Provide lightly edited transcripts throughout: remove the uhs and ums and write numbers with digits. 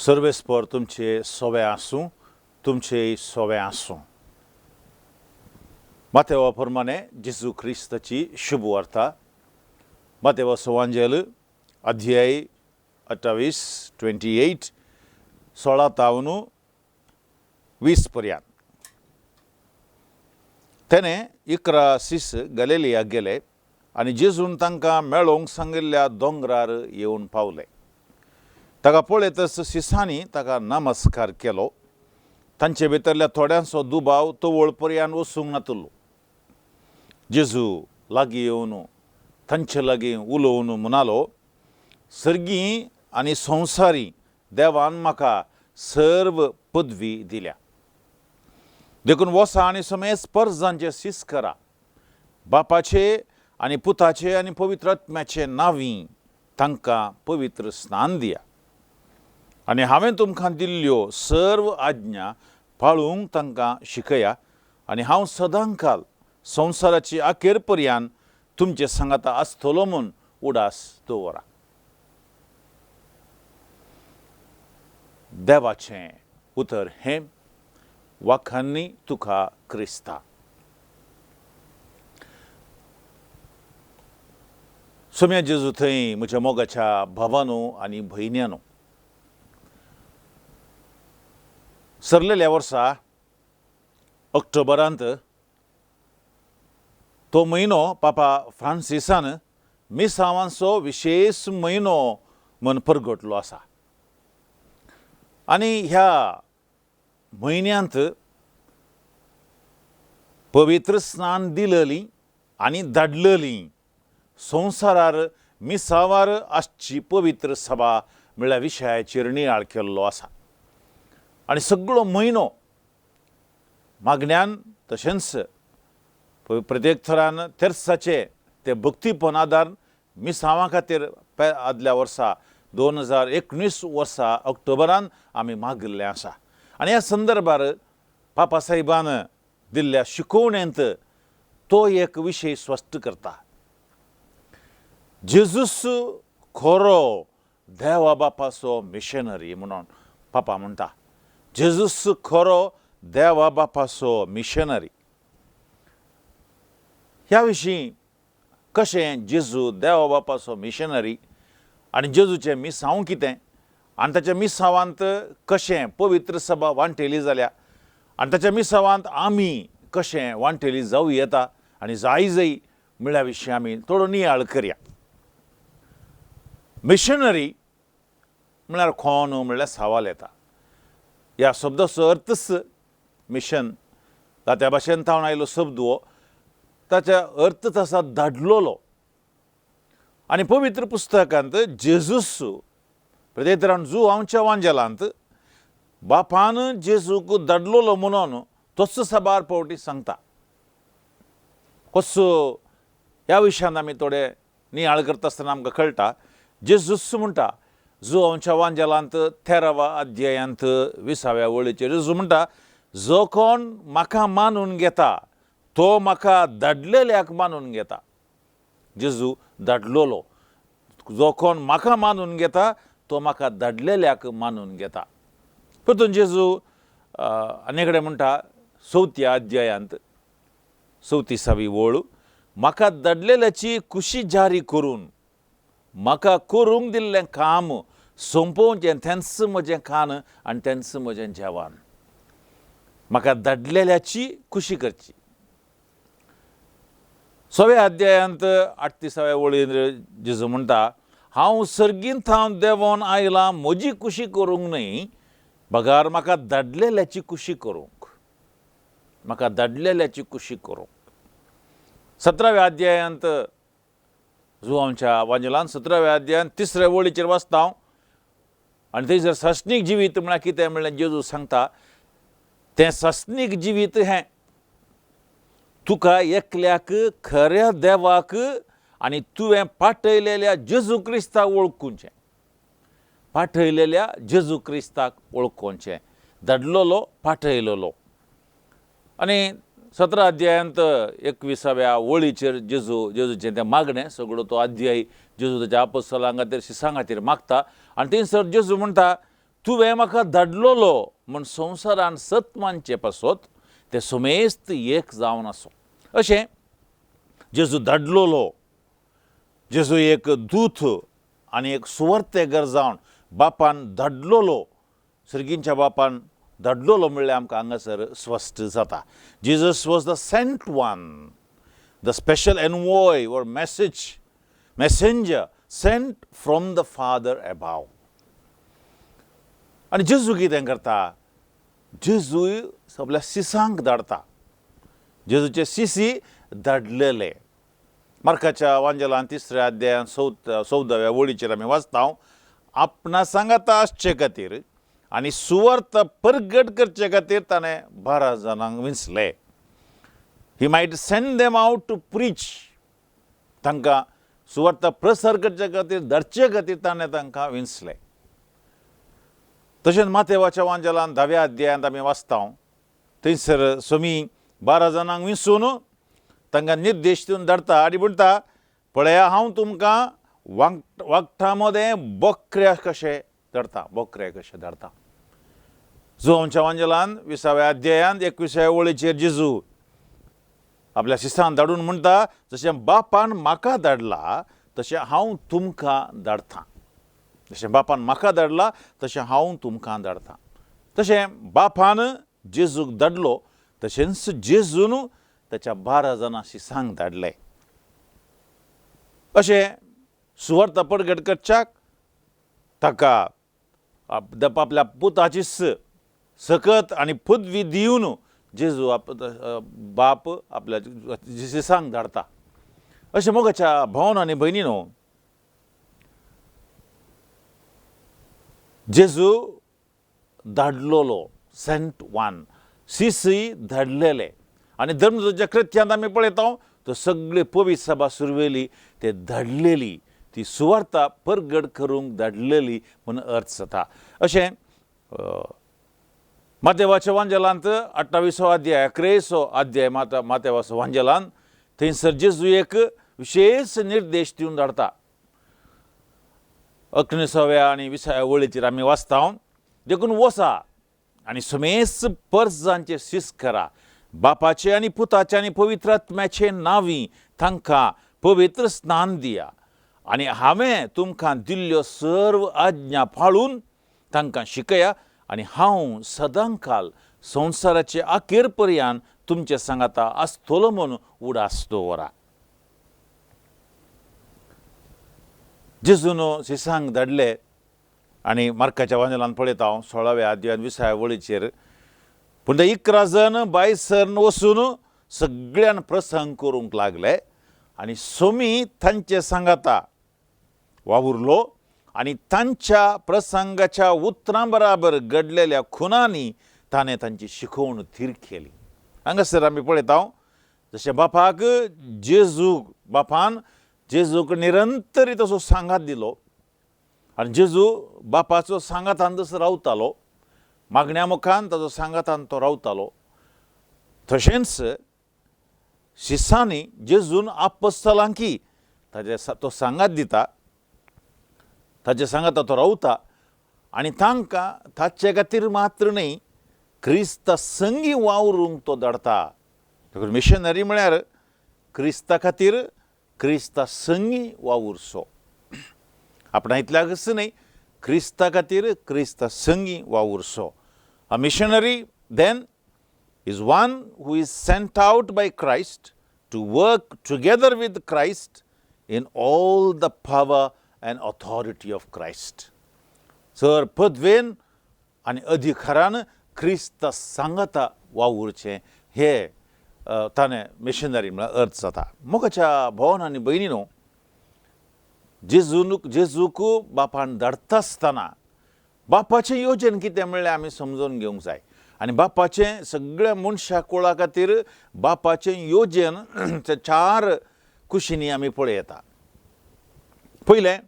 सर्वेस्पर तुमचे सोवे आसूं, तुमचे सोवे आसूं। मातेवा प्रमाणे जेजू क्रिस्ताची शुभ वार्ता, मातेवा सुवांजेल अध्याय 28 28 16 तावन 20 पर्यंत। तेणे 11 सीस गलेलियाक गेले आनी जेजून तांकां मेळोवंक सांगिल्ल्या दोंगरार येवन पावले। ताका पळयतच सिसांनी ताका नमस्कार केलो। तांचे भितरल्या थोड्यांचो दुबाव तवळ पर्यान वचूंक नातलो। जेजू लागीं येवन तांचे लागीं उलोवन म्हणालो, सर्गी आनी संवसारी देवान म्हाका सर्व पदवी दिल्या, देखून वसा आनी समेज परजांचे सीस करा, बापाचे आनी पुताचे आनी पवित्र आत्म्याचे नांवी तांकां पवित्र स्नान दिया, आनी हांवें तुमकां दिल्ल्यो सर्व आज्ञा पाळूंक तांकां शिकया, आनी हांव सदांकाल संवसाराची अखेर पर्यान तुमचे सांगाता आसतलो म्हूण उडास दवरा। देवाचें उतर हें वाखांनी तुका क्रिस्ता। सोम्या जेजू थंय म्हज्या मोगाच्या भावानो आनी भयण्यानो, सरलेल्या वर्सा ऑक्टोबरांत तो म्हयनो पापा फ्रांसिसान मिसावांचो विशेश म्हयनो म्हूण परगटलो आसा, आनी ह्या म्हयन्यांत पवित्र स्नान दिलली आनी धाडलली संवसारार मिसावार आसची पवित्र सभा म्हळ्यार विशयाचेर नियाळ केल्लो आसा। आनी सगळो म्हयनो मागण्यान तशेंच प्रत्येक थरान तेर्साचे ते भक्तीपण आदार मिसांवा खातीर आदल्या वर्सा 2019 वर्सा ऑक्टोबरान आमी मागिल्लें आसा। आनी ह्या संदर्भार पापा साहेबान दिल्ल्या शिकोवणेंत तो एक विशय स्पश्ट करता। जेजूस खरो देवा बापाचो मिशनरी म्हणून पापा म्हणटा। जेजूस खरो देवा बापाचो मिशनरी। ह्या विशीं कशें जेजू देवा बापाचो मिशनरी आनी जेजूचें मिसांव कितें आनी ताच्या मिसावांत कशें पवित्र सभा वांटेली जाल्या आनी ताच्या मिसावांत आमी कशें वांटेली जावं येता आनी जाय जाय म्हळ्या विशीं आमी थोडो नियाळ करया। मिशनरी म्हळ्यार कोण म्हळ्यार सवाल येता। ह्या शब्दाचो अर्थच मिशन तात्या भाशेन थावन आयलो शब्द हो, ताच्या अर्थच आसा धाडलोलो। आनी पवित्र पुस्तकांत जेजूस प्रत्येक जुवांच्या वांजेलांत बापान जेजूक धाडलोलो म्हणून तोच साबार पावटी सांगता। कसो ह्या विशयान आमी थोडे नियाळ करता आसतना आमकां कळटा। जेजूस म्हणटा जुवांच्या वांजेलांत 13व्या अध्यायांत 20व्या वळीचेर जेजू म्हणटा, जो कोण म्हाका मानून घेता तो म्हाका धाडलेल्याक मानून घेता। जेजू धाडलोलो, जो कोण म्हाका मानून घेता तो म्हाका धाडलेल्याक मानून घेता। परतून जेजू आनी कडेन म्हणटा 4थ्या अध्यायांत 34वी वळ, म्हाका धाडलेल्याची खुशी जारी करून म्हाका करूंक दिल्लें काम सोंपोवचें तेंच म्हजें खाण आनी तेंच म्हजें जेवण। म्हाका धाडलेल्याची खुशी करची। 6व्या अध्यायांत 38व्या वळीन जेजू म्हणटा, हांव सर्गीन थावन देंवोन आयलां म्हजी खुशी करूंक न्हय, बगार म्हाका धाडलेल्याची खुशी करूंक, म्हाका धाडलेल्याची खुशी करूंक। 17व्या अध्यायांत जुवांच्या वांजेलान 17व्या अध्यायांत 3ऱ्या वळीचेर वाचता हांव, आनी थंयसर सासणीक जिवीत म्हळ्यार कितें म्हणल्यार जेजू सांगता, तें सासणीक जिवीत हें तुका एकल्याक खऱ्या देवाक आनी तुवें पाठयलेल्या जेजू क्रिस्ताक वळखुचें, पाठयलेल्या जेजू क्रिस्ताक वळखुचें, धाडलोलो पाठयलेलो। आनी 17 अध्यायांत 21व्या वळीचेर जेजू जेजूचें तें मागणें सगळो तो अध्याय जेजू ताच्या आपोस्तलां खातीर शिसां खातीर मागता, आनी थंयसर जेजू म्हणटा, तुवें म्हाका धाडलोलो म्हूण संवसारान सत मानचे पासत ते समेस्त एक जावन आसूं. अशें जेजू धाडलोलो, जेजू एक दूत आनी एक सुवार्तेगर जावन बापान धाडलोलो, सर्गींच्या बापान धाडलोलो म्हणल्यार आमकां हांगासर स्पश्ट जाता. Jesus was the sent one, the special envoy or messenger sent from the Father above. आनी जेजू कितें करता, जेजूय सगल्या सिसांक धाडता. जेजूचे सिसी धाडलेले. मार्काच्या वांजेलान 3ऱ्या अध्यायान 14व्या वळीचेर आमी वाचता, आपणा सांगाता आसचे खातीर आनी सुवार्थ परगट करचे खातीर ताणें 12 जाणांक विंचले. He might send them out to preach. तांकां सुवार्थ प्रसार करचे खातीर, धाडचे खातीर ताणें तांकां विंचले. तशेंच मातेवाच्या वांजेलान 10व्या अध्यायांत आमी वाचता, थंयसर स्वामी 12 जाणांक विंचून तांकां निर्देश दिवन धाडटा आनी म्हणटा, पळया हांव तुमकां वागटां मदें बकऱ्या कशें धाडटा, बकऱ्या कशें धाडटा. जुवांच्या वांजेलान 20व्या अध्यायांत 21व्या वळीचेर जेजू आपल्या शिस्तान धाडून म्हणटा, जशें बापान म्हाका धाडला तशें हांव तुमकां धाडटा. जशें बापान म्हाका धाडला तशें हांव तुमकां धाडटा. तशें बापान जेजूक धाडलो तशेंच जेजून ताच्या 12 जाणां शिसांक धाडले. अशें सुवार्थ परगट करच्याक ताका आपल्या पुताची सकत आनी पदवी दिवन जेजू बाप आपल्या शिसांक धाडटा. अशें मोगाच्या भावन आनी भयणीनो, जेजू धाडलोलो, सेंट वन, सिसी धाडलेले. आनी धर्मदूताच्या कृत्यांत आमी पळयता, तो सगळे पवित्र सभा सुरवेली ते धाडलेली, ती सुवार्ता परगट करूंक धाडलेली म्हूण अर्थ जाता. अशें मातेवाच्या वांजेलांत 28वो अध्याय 11वो अध्याय मातेवाचो वांजेलान थंयसर जेजू एक विशेश निर्देश दिवन धाडटा. 19व्या आनी 20व्या वळीचेर आमी वाचता, देखून वसा आनी समेस्त परजांचे शिस्त करा, बापाचे आनी पुताचे आनी पवित्र आत्म्याचे नांवी तांकां पवित्र स्नान दिया, आनी हांवें तुमकां दिल्ल्यो सर्व आज्ञा पाळून तांकां शिकया, आनी हांव सदांकाल संवसाराचे अखेर पर्यंत तुमचे सांगाता आसतलो म्हूण उडास दवरा. जेजून शिसांक धाडले आनी मार्काच्या वांजेलान पळयता हांव 16व्या अध्यायान 20व्या वळीचेर, पूण ते 11 जण बायसर वचून सगळ्यान प्रसंग करूंक लागले आनी सोमी तांचे सांगाता वावुरलो आनी तांच्या प्रसंगाच्या उतरां बराबर घडलेल्या खुनांनी ताणें तांची शिकोवण थीर केली. हांगासर आमी पळयता, जशें बापाक जेजूक बापान जेजूक निरंतर तसो सांगात दिलो आनी जेजू बापाचो सांगातान तसो रावतालो, मागण्या मुखान ताजो सांगातान तो रावतालो, तशेंच शिसांनी जेजून आपस्तलांकी ताजे तो सांगात दिता, ताजे सांगाता तो रावता आनी तांकां ताचे खातीर मात्र न्हय क्रिस्ता संगी वावरूंक तो धाडटा. देखून मिशनरी म्हळ्यार क्रिस्ता खातीर क्रिस्ता संगी वावुरचो, आपणा इतल्याकच न्हय, क्रिस्ता खातीर क्रिस्ता संगी वावुरचो. A missionary then is one who is sent out by Christ to work together with Christ in all the power and authority of Christ. Sir पदवेन आनी अधिकारान क्रिस्ता सांगाता वावुरचें हे ताणें मिशनरी म्हळ्यार अर्थ जाता. मोगाच्या भोवन आनी भयणीनो, जेजूक बापान धाडटा आसतना बापाचें योजन कितें म्हणल्यार आमी समजून घेवंक जाय आनी बापाचें सगळ्या मनशा कुळा खातीर बापाचें योजन 4 कुशींनी आमी पळयता. पयलें,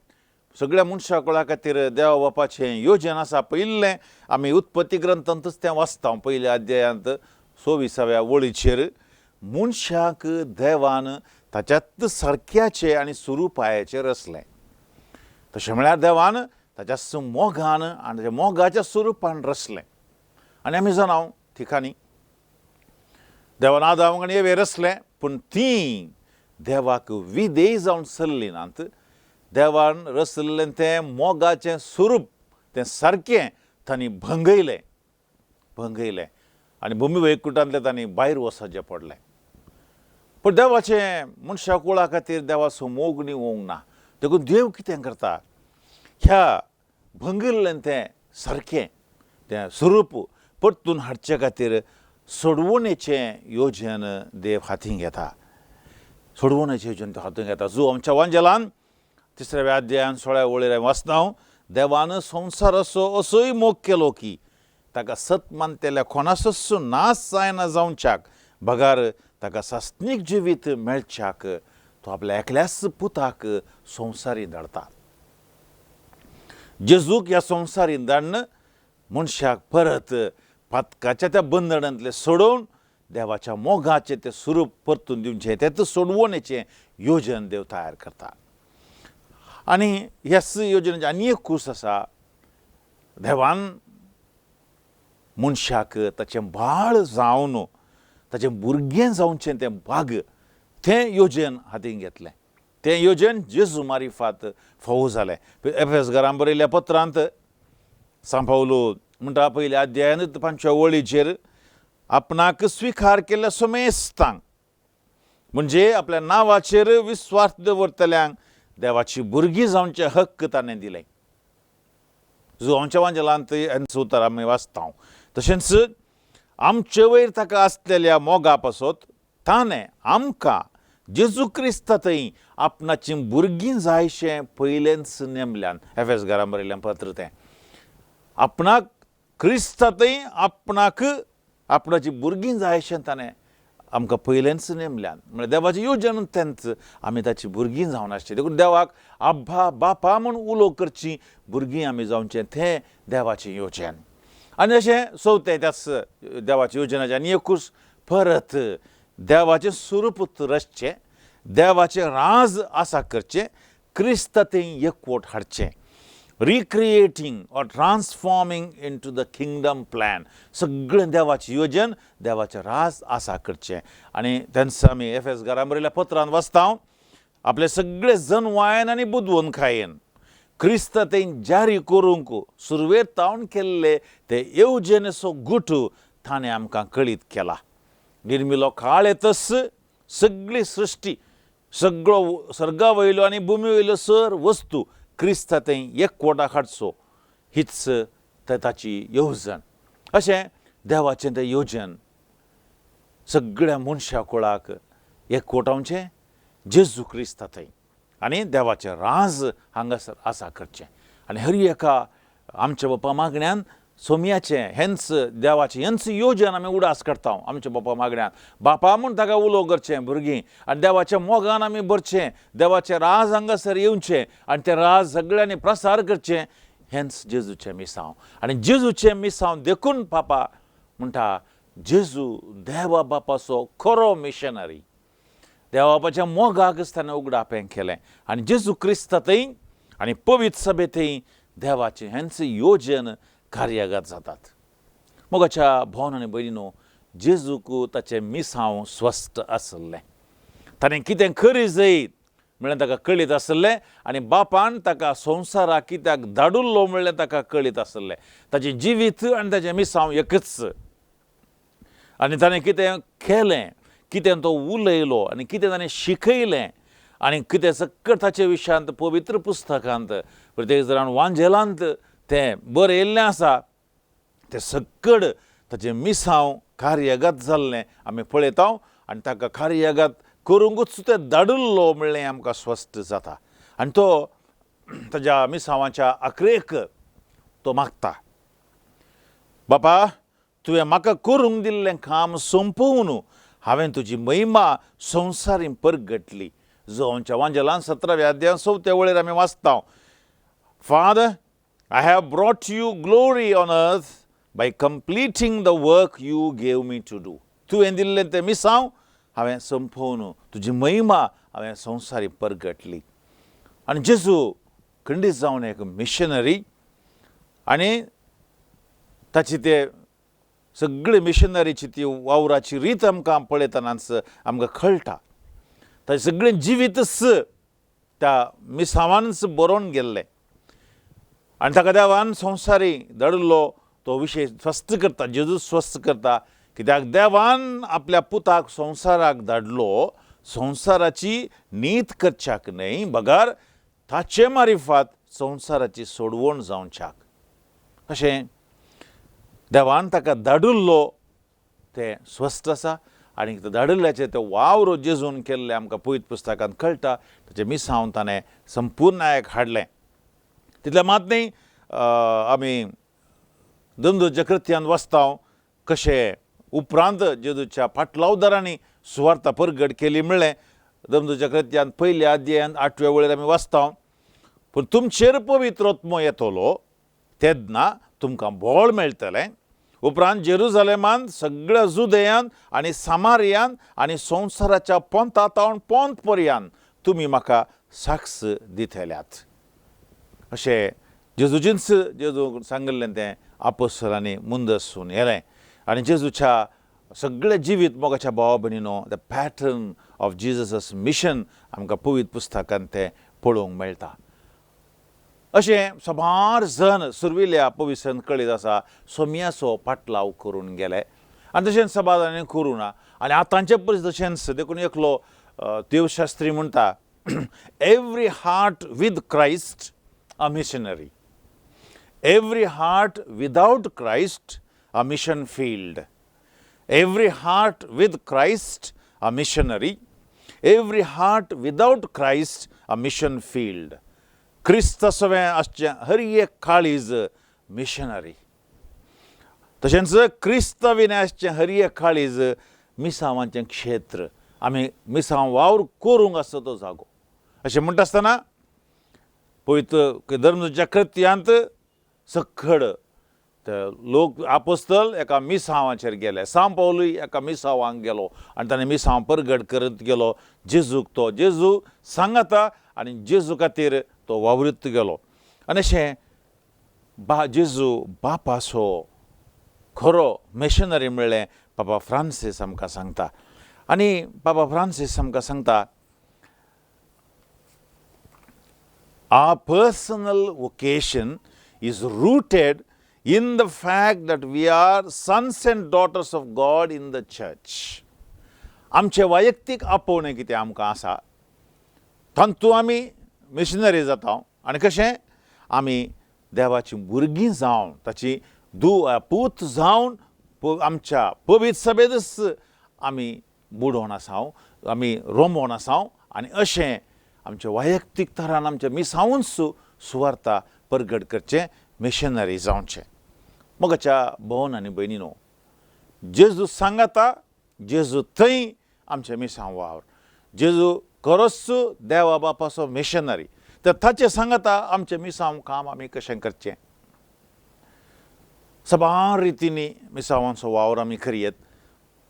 सगळ्या मनशा कुळा खातीर देवा बापाचें योजन आसा. पयलें आमी उत्पत्ती ग्रंथांतच तें वाचता, पयल्या अध्यायांत 24व्या वळीचेर, मनशाक देवान ताच्यात सारक्याचे आनी सुरुपायाचेर रचलें. तशें म्हळ्यार देवान ताच्या मोगान आनी ताच्या मोगाच्या स्वरुपान रचलें. आनी आमी जाणां ठिकाणी देवान आदाम आनी एवे रचलें, पूण तीं देवाक विधेय जावन चल्लीं नात. देवान रचल्लें तें मोगाचें स्वरूप तें सारकें तांणी भंगयलें भंगयलें आनी भुमी वैकुटांतलें तांणी भायर वचचें पडलें. पूण देवाचें मनशा कुळा खातीर देवाचो मोग निवोंक ना. देखून देव कितें करता, ह्या भंगिल्लें तें सारकें तें स्वरूप परतून हाडचे खातीर सोडवणेचें योजन देव हातीं घेता. सोडवणेचें योजन हातीं घेता. जो आमच्या वांजेलान 3व्या अध्यायान 16व्या वळीर वाचता हांव, देवान संवसाराचो असोय मोग केलो की ताका सत मानतेल्या कोणाचोच नाश जायना जावच्याक बगार ताका सासणीक जिवीत मेळच्याक तो आपल्या एकल्याच पुताक संवसारी धाडता. जेजूक ह्या संवसारी धाडून मनशाक परत पातकाच्या त्या बंधनांतलें सोडोवन देवाच्या मोगाचें तें स्वरूप परतून दिवचें, तें सोडवणेचें योजन देव तयार करता. आनी ह्याच योजनेची आनी एक कूस आसा, देवान मनशाक ताचें बाळ जावन ताचें भुरगें जावचें तें भाग तें योजन हातीन घेतलें. तें योजन जेजू मारिफात फावो जालें. एफएस घरान बरयल्ल्या पत्रांत सांव पावलू म्हणटा पयल्या अध्यायान 5व्या वळीचेर, आपणाक स्विकार केल्ल्या समेस्तांक म्हणजे आपल्या नांवाचेर विस्वास दवरतल्यांक देवाची भुरगीं जावचे हक्क ताणें दिलें. जो आमच्या वांजेलांत हेंच उतर आमी वाचता. तशेंच आमचे वयर ताका आसलेल्या मोगा पासत ताणें आमकां जेजू क्रिस्ता थंय आपणाची भुरगीं जायशें पयलेंच नेमल्यान. एफएस घरान बरयल्लें पत्र तें, आपणाक क्रिस्ता थंय आपणाक आपणाची भुरगीं जायशें ताणें आमकां पयलेंच नेमल्यान. म्हळ्यार देवाचें योजन तेंच, आमी ताची भुरगीं जावन आसची. देखून देवाक आब्बा बापा म्हूण उलो करची भुरगीं आमी जावचें तें देवाचें योजन. आनी अशें चवथें त्याच देवाच्या योजनाचें आनी एकूच, परत देवाचें स्वरूप रचचें, देवाचें राज आसा करचें, क्रिस्त थंय एकवट हाडचें, recreating or transforming into the kingdom plan. सगळें देवाचें योजन देवाचें राज आसा करचें. आनी तेंच आमी एफएस घरान बरयल्ल्या पत्रान वाचता, आपले सगळे जनवायन आनी बुदवंतकायेन क्रिस्त थंय जारी करूंक सुरवेर तावन केल्ले ते येवजणेचो गुट ताणें आमकां कळीत केला. निर्मिलो काळ येतच सगळी सृश्टी, सगळो सर्गा वयलो आनी भुमी वयल्यो सर वस्तू क्रिस्त थंय एकवटा हाडचो, हीच ताची येवजण. अशें देवाचें तें योजन सगळ्या मनशा कुळाक एकवटावचें जेजू क्रिस्ता थंय आनी देवाचें राज हांगासर आसा करचें. आनी हर एका आमच्या बापा मागण्यान सोमयाचें हेंच देवाचें हेंच योजन आमी उडास करता. आमच्या बापा मागण्यान बापा म्हूण ताका उलो करचें भुरगीं, आनी देवाच्या मोगान आमी भरचें, देवाचें राज हांगासर येवचें आनी तें राज सगळ्यांनी प्रसार करचें, हेंच जेजूचें मिसांव. आनी जेजूचें मिसांव देखून पापा म्हणटा जेजू देवा बापाचो खरो मिशनरी. देवा बापाच्या मोगाकच ताणें उगडापें केलें आनी जेजू क्रिस्ता थंय आनी पवित्र सभे थंय देवाचें हेंच योजन कार्यगत जातात. मोगाच्या भोवन आनी भयणीनो, जेजूक ताचें मिसांव स्वस्थ आसलें. ताणें कितें खरी जैत म्हणल्यार ताका कळीत आसलें आनी बापान ताका संवसाराक कित्याक धाडुल्लो म्हणल्यार ताका कळीत आसलें. ताचें जिवीत आनी ताचें मिसांव एकच. आनी ताणें कितें केलें, कितें तो उलयलो आनी कितें ताणें शिकयलें आनी कितें सक्कट ताचे विशयांत पवित्र पुस्तकांत प्रत्येक जाण वांजेलांत तें बरयल्लें आसा, तें सक्कड ताचें मिसांव कार्यगत जाल्लें आमी पळयता आनी ताका कार्यगत करूंकूच तें धाडिल्लो म्हणलें आमकां स्पश्ट जाता. आनी तो ताज्या मिसांवाच्या आखरेक तो मागता, बापा तुवें म्हाका करूंक दिल्लें काम सोंपोवन हांवें तुजी महिमा संवसारीं परगटली. जो आमच्या वांजेलान 17व्या अध्याय 4थ्या वळेर आमी वाचता, Father, I have brought you glory on earth by completing the work you gave me to do. तुवें दिल्लें तें मिसांव हांवें सोंपोवन तुजी महिमा हांवें संवसारी परगटली. आनी जेजू खंडीत जावन एक मिशनरी आनी ताची ते सगळे मिशनरीची ती वावराची रीत आमकां पळयतनाच आमकां कळटा. ताचें सगळें जिवीतच त्या मिसांवानच बरोवन गेल्लें आनी ताका देवान संवसारी धाडिल्लो तो विशय स्वस्थ करता, जेजू स्वस्थ करता. कित्याक देवान आपल्या पुताक संवसाराक धाडलो संवसाराची नीत करच्याक न्हय, बगर ताचे मारिफात संवसाराची सोडवण जावच्याक. अशें देवान ताका धाडिल्लो तें स्वस्थ आसा आनी धाडिल्ल्याचें तें वावर जेजून केल्लें आमकां पवित्र पुस्तकांत कळटा. ताचें मिसांव ताणें संपूर्णायक हाडलें. तितलें मात न्हय, आमी धंदोच्या कृत्यान वाचता कशें उपरांत जेजूच्या फाटलावदारांनी सुवार्ता परगट केली म्हळ्ळें धर्मदूतच्या कृत्यान पयल्या अध्यायान 8व्या वळेर आमी वाचता. पूण तुमचेर पवित्र आत्मो येतलो तेन्ना तुमकां बळ मेळटलें. उपरांत जेरुजालेमान, सगळ्या जुदयान आनी सामारियान आनी संवसाराच्या पोंता तावन पोंत पर्यान तुमी म्हाका साक्ष दितल्यात. अशें जेजूचीच जेजू सांगिल्लें तें आपोस्तलांनी मुंदसून येलें. आनी जेजूच्या सगळें जिवीत मोगाच्या भावा भयणीनो, the pattern of Jesus mission आमकां पवित्र पुस्तकान तें पळोवंक मेळटा. अशें साबार जण सुर्विल्या पवित्र कळीत आसा सोम्याचो पाटलाव करून गेले आनी तशेंच साबार जाणांनी करूं ना. आनी आतांचे परिस्थिती तशेंच. देखून एकलो देवशास्त्री म्हणटा, every heart with Christ a missionary, every heart without Christ a mission field, every heart with Christ a missionary, every heart without Christ a mission field. क्रिस्त सवें आसचें हर एक काळीज मिशनरी, तशेंच क्रिस्त विणें आसचें हर एक काळीज मिसांवाचें क्षेत्र, आमी मिसांव वावर करूंक आसता तो जागो. अशें म्हणटा आसतना पवित्र धर्मच्या कृत्यांत सखड लोक आपोस्तल एका मिसांवाचेर गेले, सांव पावलूय एका मिसांवांक गेलो आनी ताणें मिसांव परगट करत गेलो जेजूक. तो जेजू सांगाता आनी जेजू खातीर तो वावरीत गेलो. आनी अशें बा जेजू बापाचो खरो मिशनरी म्हळ्ळें पापा फ्रांसीस आमकां सांगता. आनी पापा फ्रांसीस आमकां सांगता, Our personal vocation is rooted in the fact that we are sons and daughters of God in the church. आमचें वैयक्तीक आपोवणें कितें आमकां आसा तातूंत आमी मिशनरी जाता आनी कशें आमी देवाचीं भुरगीं जावन ताची पूत जावन आमच्या पवित्र सभेंतच आमी बुडोवन आसा, आमी रोमोवन आसा आनी अशें आमच्या वैयक्तीक तरान आमच्या मिसावूच सुवार्ता परगट करचें, मिशनरी जावचें. मोगाच्या भोवन आनी भयणीनो, जेजू सांगाता, जेजू थंय आमचें मिसांव वावर, जेजू खरोच देवा बापाचो मिशनरी, तर ताचें सांगाता आमचें मिसांव काम आमी कशें करचें. साबार रितींनी मिसांवांचो वावर आमी करयेत,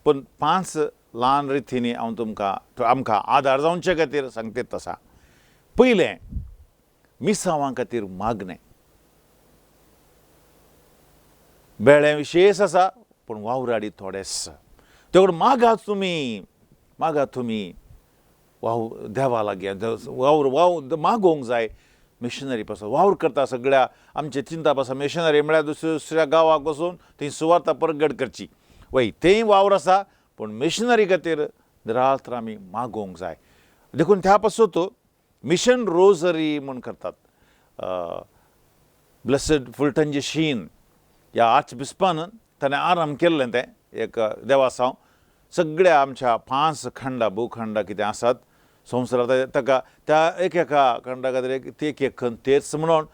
पूण 5 ल्हान रितींनी हांव तुमकां आमकां आदार जावचे खातीर सांगतेत आसा. पयलें, मिसांवां खातीर मागणें. बेळें विशेश आसा पूण वावराडी थोडेच, तेवढ मागा तुमी, मागा तुमी वाव देवा लागीं वावर वाव मागोवंक जाय. मिशनरी पासून वावर करता सगळ्या आमचे चिंता पासून मिशनरी म्हळ्यार दुसऱ्या दुसऱ्या गांवाक वचून थंय सुवार्ता परगट करची, वय तेंय वावर आसा, पूण मिशनरी खातीर रात्र आमी मागोवंक जाय. देखून त्या पासून मिशन रोजरी म्हूण करतात. ब्लेसड फुलटनजी शीन ह्या आर्च बिस्पान ताणें आराम केल्लें तें एक देवासांव सगळ्या आमच्या 5 खंडा भूखंडा कितें आसात संवसारांत, ताका त्या एक एका खंडा खातीर एक एक एक खंड तेर्स म्हणून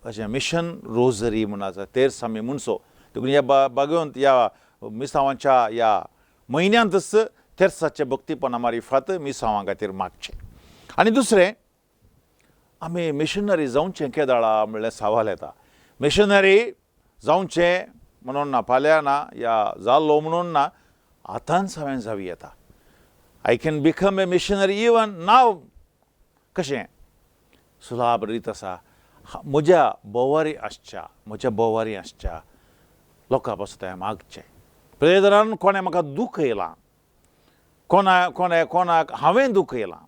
अशें मिशन रोजरी म्हूण आसा, तेर्स आमी म्हणसो. देखून ह्या बागेवंत ह्या मिसांवाच्या ह्या म्हयन्यांतच तेर्साचें भक्तीपणा मारिफात मिसांवां खातीर मागचें. आनी दुसरें, आमी मिशनरी जावचें केदाळा म्हणल्यार सवाल येता. मिशनरी जावचें म्हणून ना, फाल्यां ना, या जाल्लो म्हणून ना, आतांच हांवें जावं येता. I can become a missionary even now. कशें सुलाभ रीत आसा, म्हज्या भोवारी आसच्या म्हज्या भोवारी आसच्या लोकां पासत हांवें मागचें. प्रेदरान कोणें म्हाका दुखयलां, कोणा कोणें कोणाक हांवें दुखयलां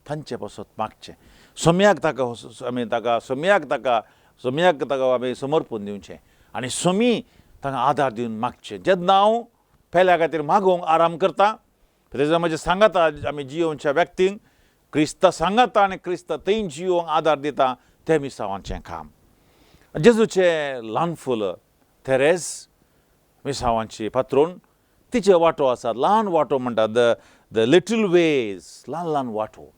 तांचे पासत मागचें. सोम्याक ताका आमी ताका सोम्याक ताका सोम्याक ताका आमी समर्पून दिवचें आनी सोमी तांकां आदार दिवन मागचें. जेन्ना हांव पेल्या खातीर मागोवंक आराम करता, तेजा म्हजें सांगाता आमी जियोवच्या व्यक्तींक क्रिस्ता सांगाता आनी क्रिस्ता थंय जियोवंक आदार दिता तें मिसांवाचें काम. जेजूचें ल्हान फूल तेरेज मिसांवाची पात्रोन तिचे वांटो आसात, ल्हान वांटो म्हणटा the the little ways, ल्हान ल्हान वांटो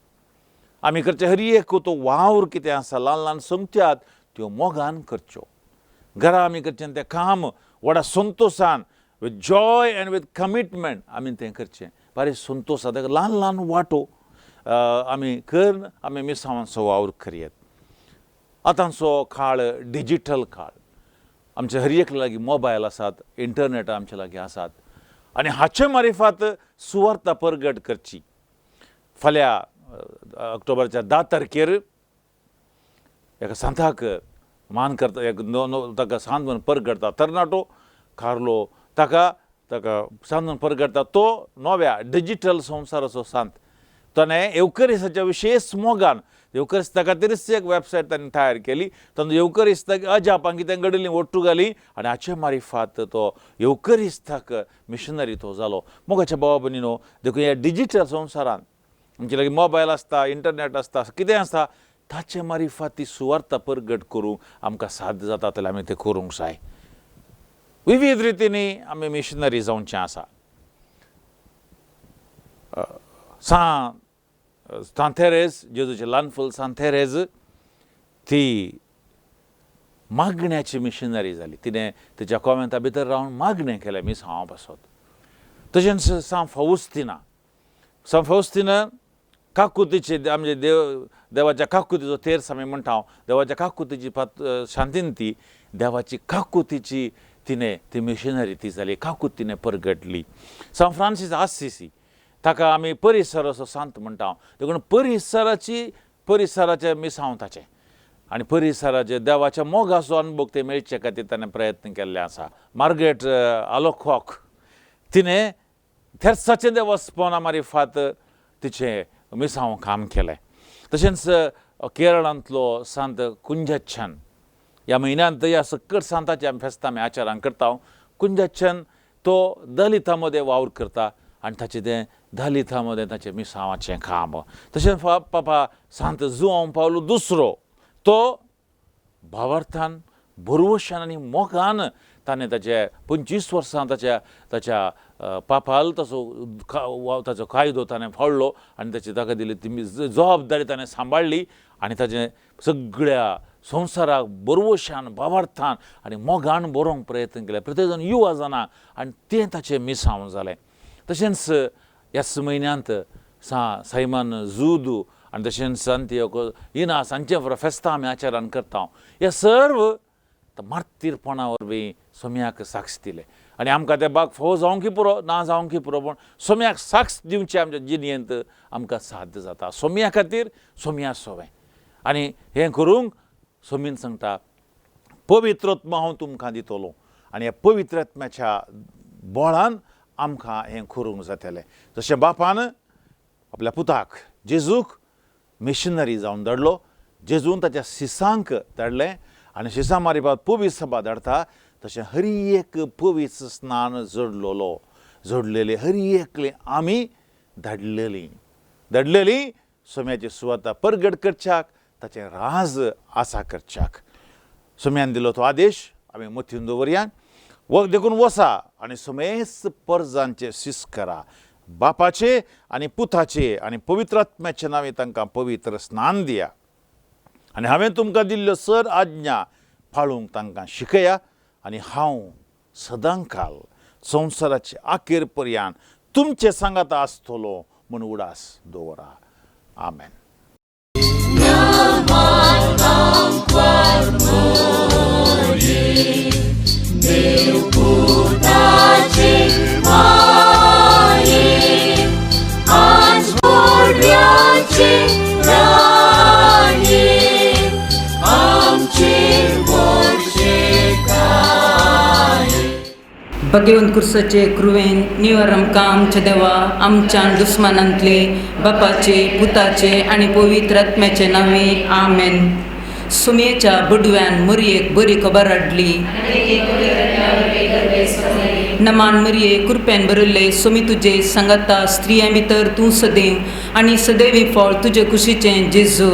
आमी करचे. हर एक तो वावर कितें आसा ल्हान ल्हान संगत्यात त्यो मोगान करच्यो. घरा आमी करचें तें काम व्हडा संतोशान with joy and with commitment आमी तें करचें. बारी संतोश ताका ल्हान ल्हान वांटो आमी करून आमी मिसांवांचो वावर करयेत. आतांचो काळ डिजीटल काळ, आमचे हर एक लागीं मोबायल आसात, इंटरनेट आमचे लागीं आसात आनी हाचे मारिफात सुवार्ता परगट करची. फाल्यां ऑक्टोबराच्या 10 तारखेर एका सांताक मान करता, एक ताका सांत म्हूण परगटता, तरणाटो कार्लो ताका ताका सांत म्हूण परगटता. तो नव्या डिजीटल संवसाराचो सांत. ताणें येवकरिस्ताच्या विशेश मोगान येवकरिस्ता खातीरच एक वेबसायट ताणें तयार केली. तातूंत येवकरिस्ताक अजापां कितें घडिल्लीं ओट्टू घाली आनी हाचे मारिफात तो येवकरिस्ताक मिशनरी तो जालो. मोगाच्या भावा भयणीनो, देखून ह्या डिजीटल संवसारांत आमचे लागीं मोबायल आसता, इंटरनेट आसता, कितें आसता ताचे मारिफात ती सुवार्ता परगट करूंक आमकां साध्य जाता जाल्यार आमी तें करूंक जाय. विविध रितींनी आमी मिशनरी जावचें आसा. सांत तेरेज, जेजूचें ल्हान फूल सांत तेरेज ती मागण्याची मिशनरी जाली. तिणें तिच्या कॉमेंता भितर रावन मागणें केलें मिसांवा पासत. तशेंच सांत फौस्तिना, सांत फौस्तिना काकुतीचे आमचे देव देवाच्या काकुतीचो तेर्स आमी म्हणटा, देवाच्या काकुतीची शांतीन ती देवाची काकुतीची तिणें ती मिशनरी ती जाली, काकूत तिणें परगटली. सांत फ्रांसीस आसिसी ताका आमी परिसराचो सांत म्हणटा, देखून परिसराची परिसराचें मिसांव ताचें आनी परिसराचे देवाच्या मोगाचो अनुभव ते मेळचे खातीर ताणें प्रयत्न केल्ले आसा. मार्गरेट आलोकॉक तिणें तेर्साचें देवस्पणा मारिफात तिचें मिसांव काम केलें. तशेंच केरळांतलो सांत कुंजच्छन, ह्या म्हयन्यांत ह्या सकट सांताचे आमी फेस्तां आमी आचारान करता. कुंजच्छन तो दलितां मदें वावर करता आनी ताचें तें दलितां मदें ताचें मिसांवाचें काम. तशेंच पापा सांत जुआंव पावलो दुसरो, तो भावार्थान भरवशान आनी मोगान ताणें ताचे 25 वर्सां ताच्या ताच्या पापाल ताचो ताचो कायदो ताणें फाळ्ळो आनी ताची ताका दिली ती जबाबदारी ताणें सांबाळ्ळी आनी ताचें सगळ्या संवसाराक बरवशान भावार्थान आनी मोगान बरोवंक प्रयत्न केले. प्रत्येक जाण युवा जाणां आनी तें ताचें मिसांव जालें. तशेंच ह्याच म्हयन्यांत सायमन जुदू आनी तशेंच सांतियागो इनास हांचें फेस्तां आमी आचारान करता. हे सर्व मार्तीरपणा वरवीं सोम्याक साक्ष दिलें आनी आमकां तें बाग फोव जावंक पुरो ना जावंक पुरो, पूण सोम्याक साक्ष दिवचें आमच्या जिणेंत आमकां साध्य जाता. सोम्या खातीर सोम्या सोवें आनी हें करूंक सोमीन सांगता पवित्रत्मा हांव तुमकां दितलो आनी ह्या पवित्रत्म्याच्या बळान आमकां हें करूंक जातलें. जशें बापान आपल्या पुताक जेजूक मिशनरी जावन धाडलो, जेजून ताच्या सिसांक धाडलें आनी सिसां मारिफात पवित्र सभा धाडटा, तशें हर एक पवित्र स्नान जोडलेलो जोडलेली हर एकली आमी धाडलेली धाडलेली सोम्याची सुवाता परगट करच्याक, ताचें राज आसा करच्याक. सोम्यान दिलो तो आदेश आमी मतीन दवरया. देखून वसा आनी समेस्त परजांचे शिस करा, बापाचे आनी पुताचे आनी पवित्र आत्म्याचे नांवे तांकां पवित्र स्नान दिया आनी हांवें तुमकां दिल्ल्यो सर आज्ञा पाळूंक तांकां शिकया आनी हांव सदांकाल संवसाराचे आखेर पर्यान तुमचे सांगाता आसतलो म्हूण उडास दवरा. आमेन. भगेवन कुर्साचे कृवेन निवर आमकां आमच्या देवा आमच्या दुस्मानांतले बापाचे पुताचे आनी पवित्र आत्म्याचे नांवे आमेन. सुमयेच्या बुडव्यान मुरयेक बरी खबर हाडली. नमान मरये कृपेन भरिल्ले सुमी तुजे सांगाता स्त्रियां भितर तूं सदैव आनी सदैवी फळ तुजे कुशीचें जेजू.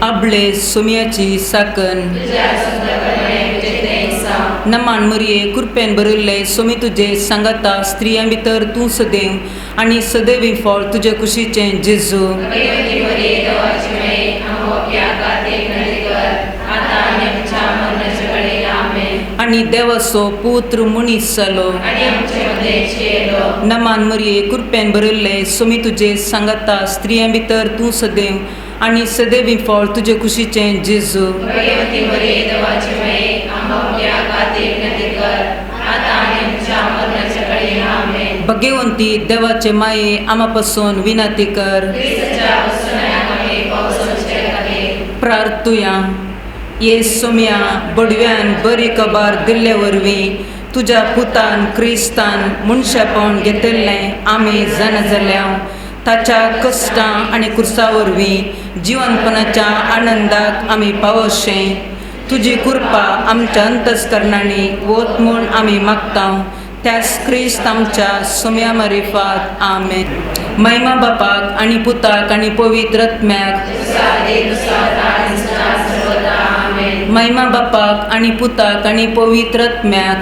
आबळे सुमयाची साकन. नमान मरये कृपेन भरिल्ले सुमी तुजे सांगाता स्त्रियां भितर तूं सदैव आनी सदैवी फळ तुजे कुशीचें जेजू. आनी देवाचो पुत्र मनीस जालो. नमान मरये कृपेन भरिल्ले सुमी तुजे सांगाता स्त्रियां भितर तूं सदैव आनी सदैवी फळ तुजे कुशीचें जेजू. भगेवंती देवाचे माये आमा पासून विनंती कर. प्रार्थुया. ये सोम्या बडव्यान बरी खबर दिल्ले वरवीं तुज्या पुतान क्रिस्तान मनशापण घेतिल्लें आमी जाणा जाल्या ताच्या कश्टां आनी कुर्सा वरवीं जिवनपणाच्या आनंदाक आमी पावोशें. तुजी कृपा आमच्या अंतस्करणांनी वत म्हूण आमी मागता त्यास क्रिस्त आमच्या सोम्या मारिफात आमेन. महिमा बापाक आनी पुताक आनी पवित्र आत्म्याक. महिमा बापाक आनी पुताक आनी पवित्र आत्म्याक.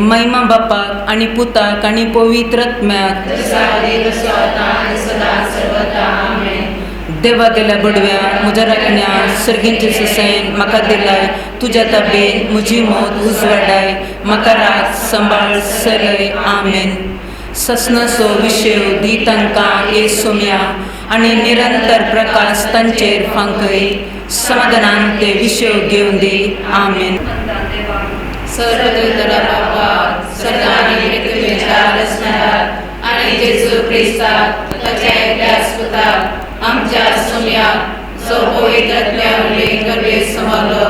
महिमा बापाक आनी पुताक आनी पवित्र आत्म्याक. देवा गेल्या बडव्या म्हज्या राखण्या सर्गींचे ससेन म्हाका दिलाय तुज्या ताबेन म्हजी मौत उजवाडाय म्हाका राख सांबाळ सलय आमेन. ससनाचो विशेव दी तांकां ये सोम्या आनी निरंतर प्रकाश तांचेर फांकय समाधानान ते विशेव घेवन दी आमेन. सर्वदूतरा बापा सर्गांनी पृथ्वीच्या रचणाराक आनी जेजू क्रिस्ताक ताच्या एकल्याच पुताक आमच्या सोम्याक जो पवित्र आत्म्या वरवीं गर्भेत समरलो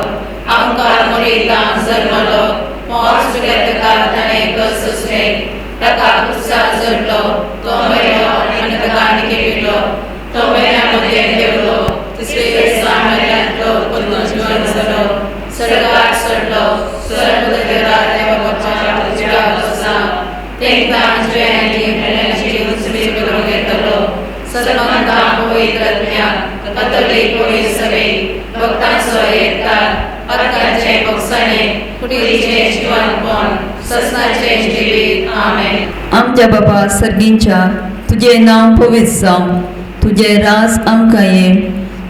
आमकां मोरितान जल्मलो पोंस पिलेतका ताणें कश्ट सोंसले ताका कुर्सार चडलो तो मेलो आनी ताका निकेपिलो तो मेल्या मदें देंवलो तिसरे दिसा मेल्यांतलो परतून जिवन जालो सर्गार चडलो सर्वदूतरा देवा बापाच्या उजव्या बसला तेंकां जिव्यांची मेल्यांची उजवी करूंक येतलो सतमंता पवित्र आत्म्याक कथोलीक पवित्र सभेक भक्तांचो एकतार पथकांचे भोगसणे कुडीचें जिवनपण ससनाचें जिवीत आमेन. आमच्या बाबा सर्गींच्या तुजें नांव पवित्र जावं तुजें राज आमकां ये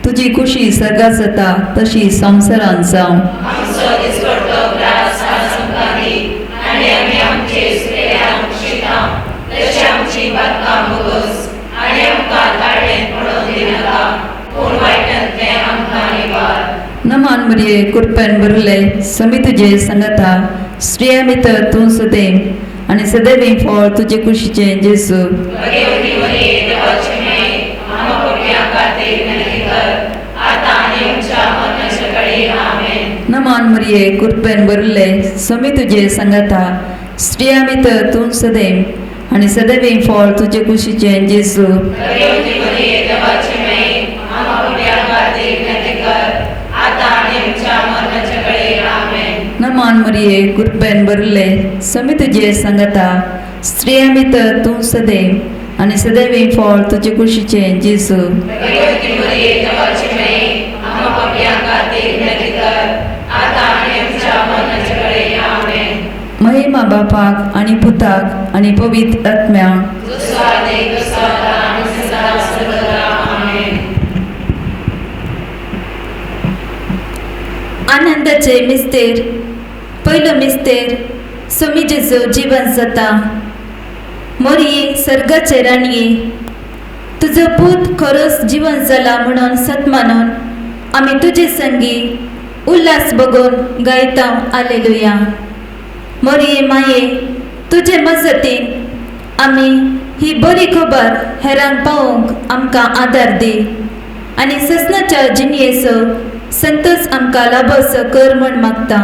तुजी खुशी सर्गात जाता तशी संवसारांत जावं. आमचो दिसपडटो ग्रास आज आमकां दी आनी आमी आमचे सुकेल्यांक शिता तशी आमची बातकां भोगोस आनी आमकां ताळ्ळेंत पडोवन दिनाका पूण वायटांतलें आमकां निवार. नमान मरिये कृपेन भरिल्ले समी तुजे सांगाता स्त्रियां भितर तूं सदैव आनी सदैव फळ तुजे कुशीचें जेजू. भगवती मरिये देवाची माये आम्हा पापयां खातीर विनंती कर आतां आनी आमच्या मरणाच्या वेळी आमेन. नमान मरिये कृपेन भरिल्ले समी तुजे सांगाता स्त्रियां भितर तूं सदैव आनी सदैव फळ तुजे कुशीचें जेजू. भगवती मरिये देवाची माये आम्हा पापयां खातीर विनंती कर आतां आनी आमच्या मरणाच्या वेळी आमेन. नमान मरिये कृपेन भरिल्ले समी तुजे सांगाता स्त्रियां भितर तूं सदैव आनी सदैव फळ तुजे कुशीचें जेजू. भगवती मरिये देवाची माये आम्हा पापयां खातीर विनंती कर आतां आनी आमच्या मरणाच्या वेळी आमेन. महिमा बापाक आनी पुताक आनी पवित्र आत्म्याक. जसो आदीक तसो आतां आनी सदा सर्वदा आमेन. आनंदाचे मिस्तेर पयलो मिस्तेर सोमी जेजू जिवन जाता. मोरये सर्गाचे राणये तुजो पूत खरोच जिवन जाला म्हणून सत्मानून आमी तुजे संगी उल्हास बगून गायता आलेलुया. मोरये माये तुजे मजतीन आमी ही बरी खबर हेरांक पावोवंक आमकां आदार दी आनी ससनाच्या जिणयेचो संतोष आमकां लाभोसो कर म्हण मागता.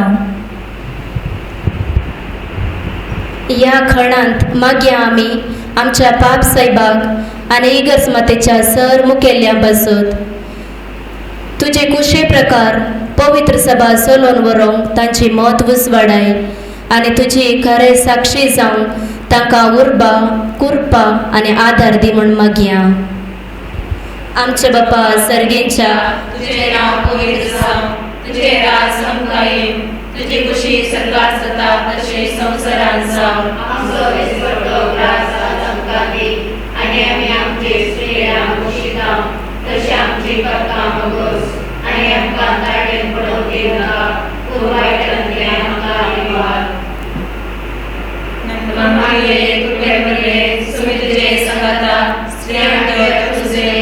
ह्या खणांत मागया आमी आमच्या पाप सायबाक आनी इगर्ज मातेच्या सर मुखेल्या बसत तुजे कुशे प्रकार पवित्र सभा चलोवन व्हरूंक तांची मत उजवाडाय आनी तुजी खरे साक्षी जावंक तांकां उर्बा कुरपा आनी आदार दी म्हूण मागया. आमच्या बापा सर्गेंच्या, तुझे नाव पवित्र जावं, तुझे राज आमकां येवं, तुजी खुशी स्वर्गात जाता तशी संवसारांत जावं. आमचो दिसपट्टो ग्रास आज आमकां दी आनी आमी आमचे स्त्रियांक पोशिता तशें आमची पातकां भोगोस आनी आमकां ताळेन पडोवंक दिवनाका, पूण वायटांतल्यान आमकां निवार. मारिये, कृपेन भरले, सुमी तुजे संगाता, स्त्रियां भितर तुजें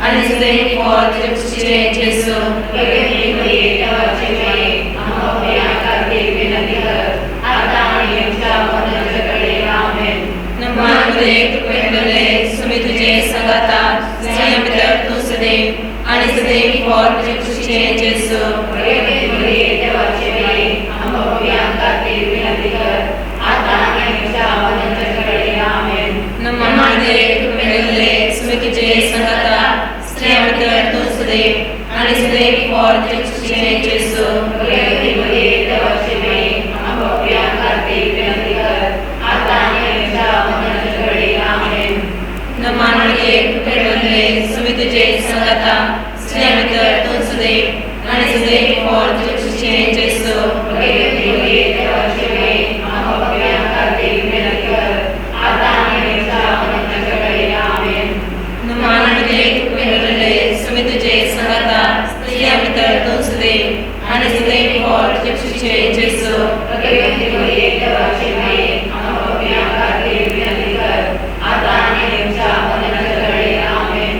आनी तुजें फळ तुजे कुशीचें जेजू. भगवती मरिये, देवाची माये, आमकां पापयां खातीर विनंती कर, आतां आनी आमच्या मरणाच्या घडयेक. आमेन. मारिये, कृपेन भरले, सुमी तुजे संगाता, स्त्रियां भितर तूं सदैव आनी तुजें फळ तुजे कुशीचें जेजू. भगवती मरिये, देवाची माये, आमकां पापयां खातीर विनंती कर, आतां आनी आमच्या मरणाच्या घडयेक. आमेन. मारिये, कृपेन भरले, सुमी तुजे संगाता, स्त्रियां भितर तूं सदैव आनी तुजें फळ तुजे कुशीचें जेजू. भगवती मरिये, देवाची माये, आमकां पापयां खातीर विनंती कर, आतां आनी आमच्या मरणाच्या घडयेक. आमेन. मारिये, कृपेन भरले, सुमी तुजे संगाता, स्त्रियां भितर तूं सदैव आनी तुजें फळ तुजे कुशीचें जेजू. भगवती मरिये, देवाची माये, आमकां पापयां खातीर विनंती कर, आतां आनी आमच्या मरणाच्या घडयेक. आमेन. मारिये, कृपेन भरले, सुमी तुजे संगाता, स्त्रियां भितर तूं सदैव आनी तुजें फळ तुजे कुशीचें जेजू. भगवती मरिये, देवाची माये, आमकां पापयां खातीर विनंती कर, आतां आनी आमच्या मरणाच्या घडयेक. आमेन.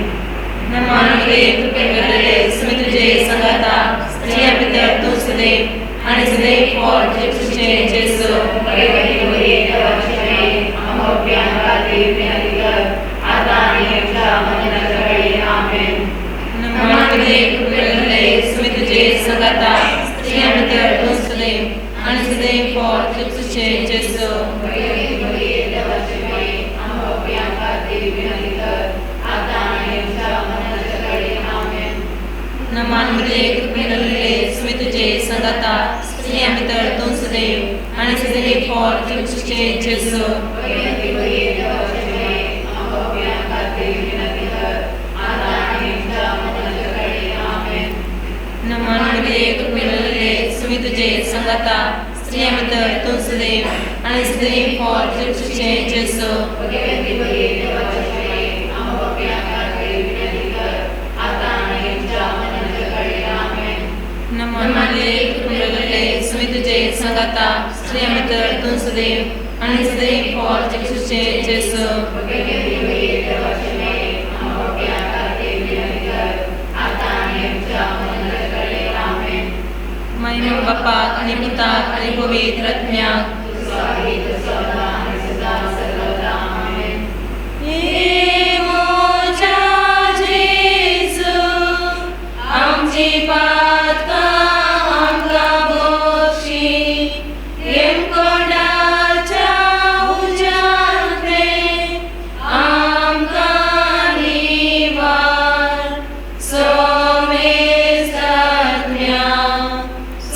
मारिये, कृपेन भरले, सुमी तुजे संगाता, स्त्रियां भितर तूं सदैव आनी तुजें फळ तुजे कुशीचें जेजू. भगवती मरिये, देवाची माये, आमकां पापयां खातीर विनंती कर, आतां आनी आमच्या मरणाच्या घडयेक. आमेन. मारिये, कृपेन भरले, सुमी तुजे संगाता, स्त्रियां भितर तूं सदैव आनी तुजें फळ तुजे कुशीचें जेजू. भगवती मरिये, देवाची माये, आमकां पापयां खातीर विनंती कर, आतां आनी आमच्या मरणाच्या घडयेक. आमेन. मारिये, कृपेन भरले, सुमी तुजे संगाता, स्त्रियां भितर तूं सदैव आनी तुजें फळ तुजे कुशीचें जेजू. भगवती मरिये, देवाची माये, आमकां पापयां खातीर विनंती कर, आतां आनी आमच्या मरणाच्या घडयेक. आमेन. मारिये, कृपेन भरले, सुमी तुजे संगाता, स्त्रियां भितर तूं सदैव आनी तुजें फळ तुजे कुशीचें जेजू. भगवती मरिये, देवाची माये, आमकां पापयां खातीर विनंती कर, आतां आनी आमच्या मरणाच्या घडयेक. आमेन. मारिये, कृपेन भरले, सुमी तुजे संगाता, स्त्रियां भितर तूं सदैव आनी तुजें फळ तुजे कुशीचें जेजू. भगवती मरिये, देवाची माये, आमकां पापयां खातीर विनंती कर, आतां आनी आमच्या मरणाच्या घडयेक. आमेन. महिमा बापाक आनी पुताक आनी पवित्र आत्म्याक. सदा सर्वदा. आमेन. हे म्हज्या जेजू, आमची पातकां आमकां बक्षी, हेमकोंडाच्या उज्यांतले आमकां निवार. सोमेस्त आत्म्या,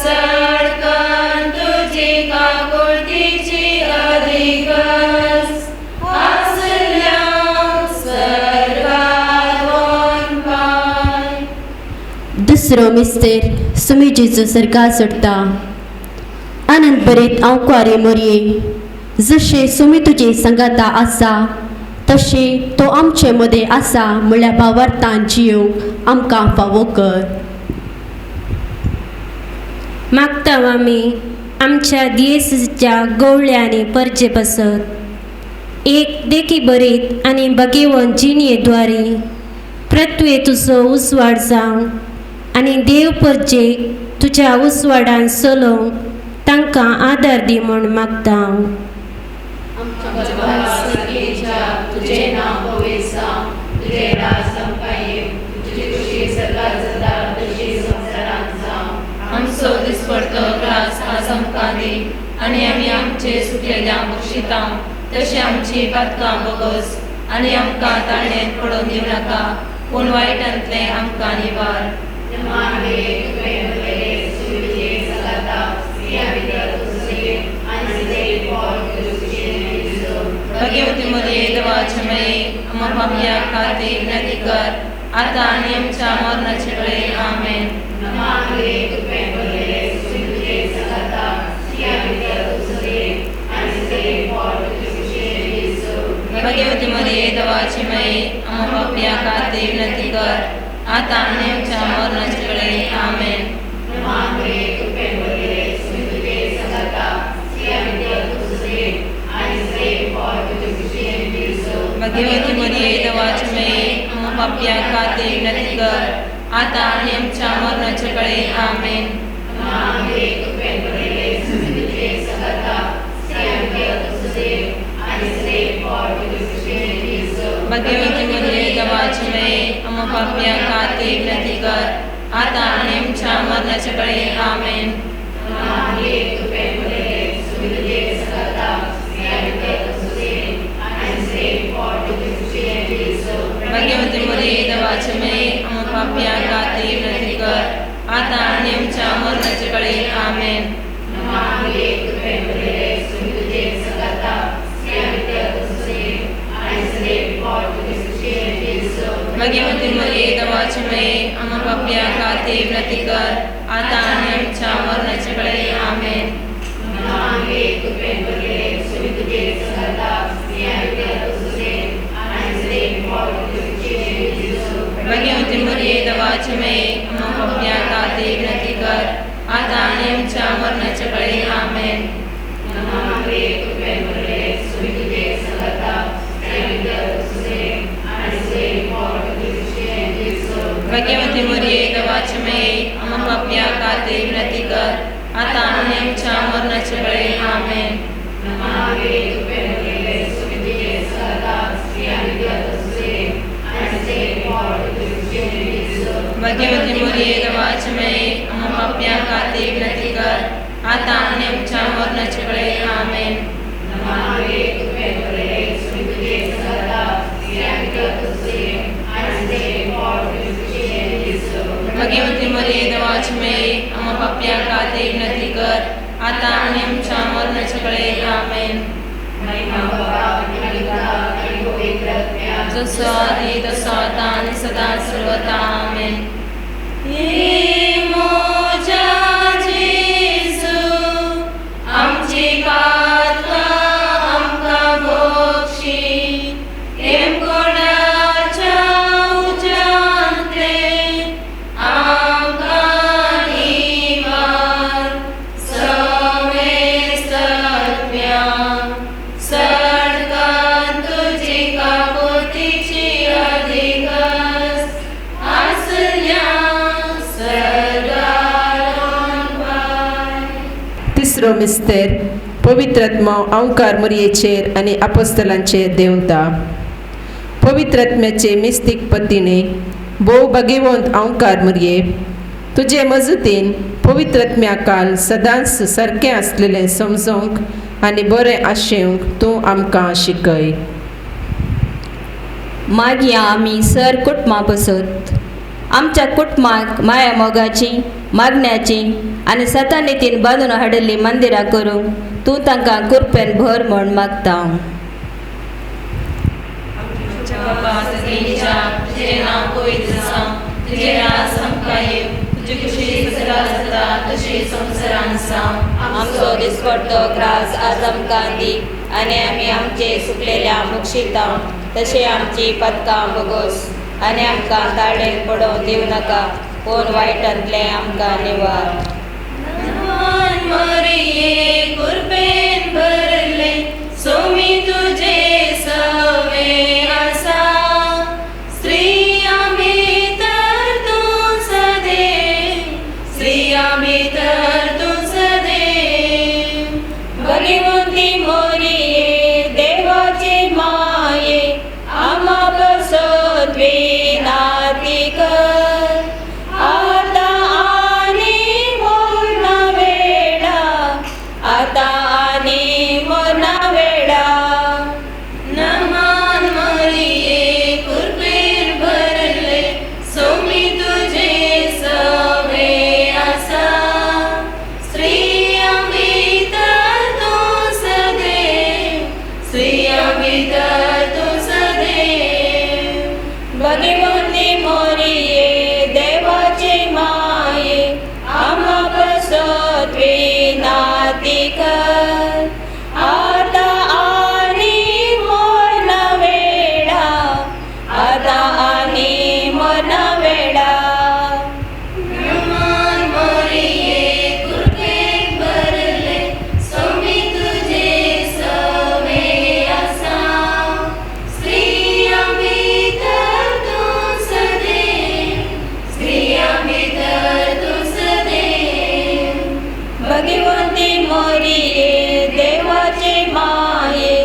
सडकन तुजी काकुळतीची अधिकस आसल्या सर्गार वनपाय. दुसरो मिस्तेर सुमी जेजू सर्गार सोडटा. आनंद बरीत हांव कुवारी मोरये, जशें सुमी तुजे संगाता आसा तशें तो आमचे मदें आसा म्हळ्यार भावार्थान जियोवंक आमकां फावो कर. मागता आमी आमच्या दियेसीच्या गवळ्या आनी परजे पासत एक देखी बरीत आनी भगेवन जिणये द्वारे पृथ्वे तुजो उजवाड जावं आनी देव परजेक तुज्या उजवाडान चलोवंक तांकां आदार दी म्हूण मागता हांव. आमच्या बापा सर्गेच्या, तुझे नाव पवित्र जावं, तुझे राज आमकां येवं, तुजी खुशी सर्गात जाता तशी संवसारांत जावं. आमचो दिसपडतो ग्रास आज आमकां दी आनी आमी आमचे सुकलेल्या बक्षितां तशें आमची पातकां बोगस आनी आमकां ताळणेंत पडोवन दिवं नाका पूण वायटांतलें आमकां निवार. भगवती मरिये देवाचे माये, आम्हा पापया खातीर विनंती कर आतां आनी आमच्या मरणाचे वेळेर. आमेन. भगवती मरिये देवाची माये, आम्हा पापया खातीर विनंती कर आतां आनी आमच्या मरणाचे वेळेर. आमेन. भगवती मरिये देवाची माये, आम्हा पापया खातीर विनंती कर आतां आनी आमच्या मरणाचे वेळेर. आमेन. भगवती मरिये देवाची माये, आम्हा पापया खातीर विनंती कर आतां आनी आमच्या मरणाचे वेळेर. आमेन. भगवती मरिये देवाची माये, आम्हा पापया खातीर विनंती कर आतां आनी आमच्या मरणाचे वेळेर. आमेन. भगवती मरिये देवाची माये, आम्हा पापया खातीर विनंती कर आतां आनी आमच्या मरणाचे वेळेर. आमेन. भगवती मरिये देवाची माये, आम्हा पापया खातीर विनंती कर आतां आनी आमच्या मरणाचे वेळेर. आमेन. भगवती मरिये देवाची माये, आम्हा पापया खातीर विनंती कर आतां आनी आमच्या मरणाचे वेळेर. आमेन. भगवती मरिये देवाची माये, आम्हा पापया खातीर विनंती कर आतां आनी आमच्या मरणाचे वेळेर. आमेन. भगवती मरिये देवाची माये, आम्हा पापया खातीर विनंती कर आतां आनी आमच्या मरणाचे वेळेर. आमेन. जसो आदी तसो आतां आनी सदां सर्वता. आमेन. म्हज्या जेजू, आमची पातकां आमकां बक्षी, हेमकोणाच्या उज्यांतले आमकां निवार. समेस्त आत्म्या सडकान तुजी काकुतीची अधिकस आसल्या सर्गारान पाय. तिसरो मिस्तेर पवित्रात्मो अंकार मरयेचेर आनी आपोस्तलांचेर देंवता. पवित्रात्म्याचे मिस्तीक पतीने भोव भागेवंत अंकार मरये, तुजे मजतीन पवित्रात्म्या काल सदांच सारकें आसलेलें समजूंक आनी बरें आशेवंक तूं आमकां शिकय. मागीर आमी सर कुटुंबां बसत आमच्या कुटुंबाक माया मोगाची मागण्याची आनी सतानितीन बांदून हाडिल्लीं मंदिरां करूंक तूं तांकां कृपेन भर म्हूण मागता. आमच्या बाबा सगळींच्या तुजें नांव पवित्र जावं, तुजें राज आमकां येवं, तुजी खुशी सर्गात जाता तशी संवसारांत जावं. आमचो दिसपडतो ग्रास आज आमकां दी आनी आमी आमचे सुकलेल्या मुक्षितां तशें आमची पदकां बोगोस आनी आमकां ताळेन पडोवंक दिवं नाका पूण वायटांतलें आमकां निवार. मरिये कृपेन भरले, सोमी तुझे सवे आसा, स्त्रियां भितर तूं सदैव, स्त्रियां भितर तूं सदैव. भगवंती मोरिये देवाचे माये भगवंती मोरये देवाचे माये आमा पासत विनाती कर आतां आनी मरना वेळा आतां आनी मरना वेळा. नमान मोरये कृपेन भरले सोमी तुजे सवे आसा स्त्रियां भितर तूं सदैव स्त्रियां भितर तूं सदैव. भगवंती मोरये देवाचे माये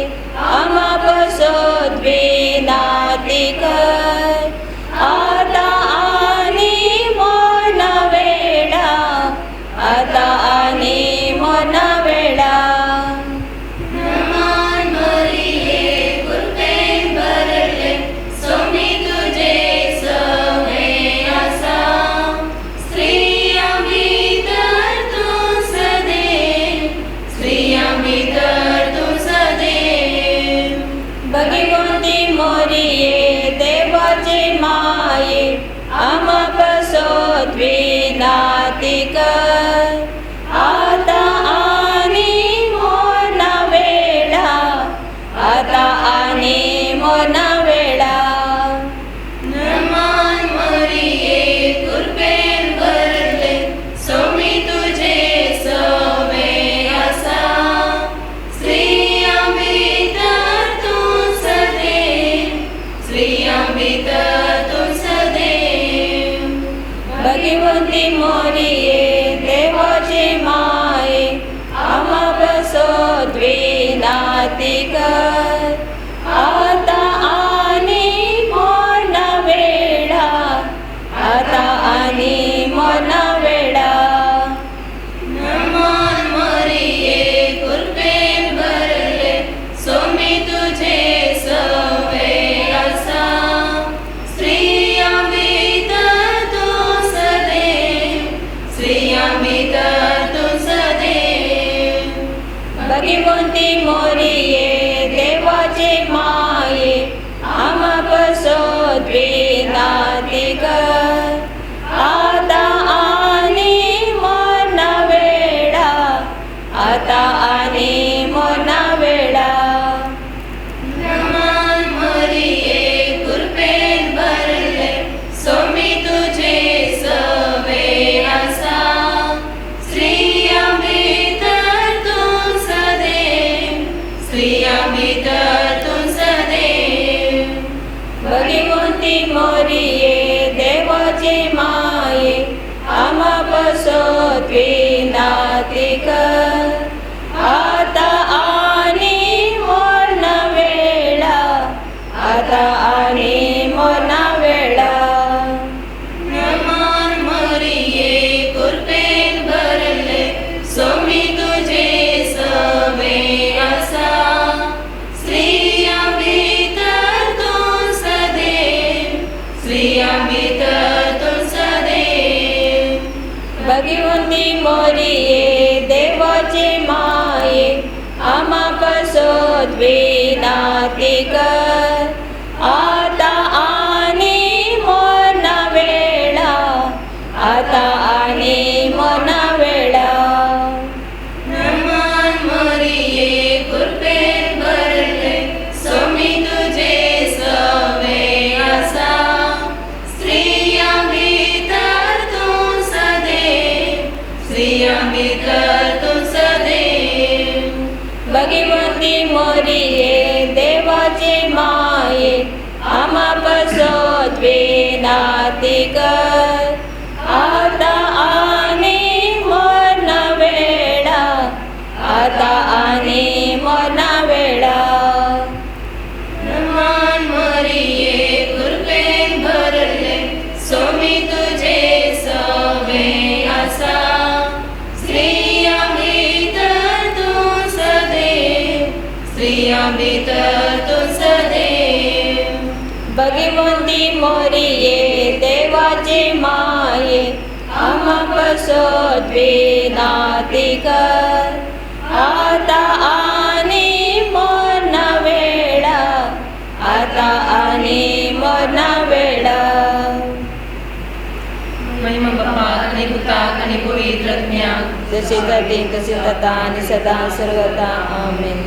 आमा पासत विनाती कर आतां आनी मरना वेळा आतां आनी मरना वेळा. नमान मोरये कृपेन भरले सोमी तुजे सवे आसा स्त्रियां भितर तूं सदैव स्त्रियां भितर तूं सदैव. भगवंती मोरये देवाचे माये आमा पासत विनाती कर आतां आनी मरना वेळा आतां आनी मरना वेळा. नमान मोरये कृपेन भरले सोमी तुजे सवे आसा स्त्रियां भितर तूं सदैव स्त्रियां भितर तूं सदैव. भगवंती मोरये देवाचे माये आमा पासत विनाती कर आतां आनी मरना वेळा आतां आनी मरना वेळा. नमान मोरये कृपेन भरले सोमी तुजे सवे आसा स्त्रियां भितर तूं सदैव स्त्रियां भितर तूं सदैव. भगवंती मोरये देवाचे माये आमा पासत विनाती कर आतां आनी मरना वेळा आतां आनी मरना वेळा. नमान मोरये कृपेन भरले सोमी तुजे सवे आसा स्त्रियां भितर तूं सदैव स्त्रियां भितर तूं सदैव. भगवंती मोरये देवाचे माये आमा पासत विनाती कर आतां आनी मरना वेळा आतां आनी मरना वेळा. नमान मोरये कृपेन भरले सोमी तुजे सवे आसा स्त्रियां भितर तूं सदैव स्त्रियां भितर तूं सदैव. भगवंती मोरये देवाचे माये आमा पासत विनाती कर आतां आनी मरना वेळा आतां आनी मरना वेळा. नमान मोरये कृपेन भरले सोमी तुजे सवे आसा स्त्रियां भितर तूं सदैव स्त्रियां भितर तूं सदैव. भगवंती मोरये देवाचे माये आमा पासत विनाती कर आतां आनी मरना वेळा आतां आनी मरना वेळा. नमान मोरये कृपेन भरले सोमी तुजे सवे आसा स्त्रियां भितर तूं सदैव स्त्रियां भितर तूं सदैव. भगवंती मोरये देवाचे माये आमा पासत विनाती कर आतां आनी मरना वेळा आतां आनी मरना वेळा. जशी जाती तशी जाता आनी सदां सर्वता. आमेन.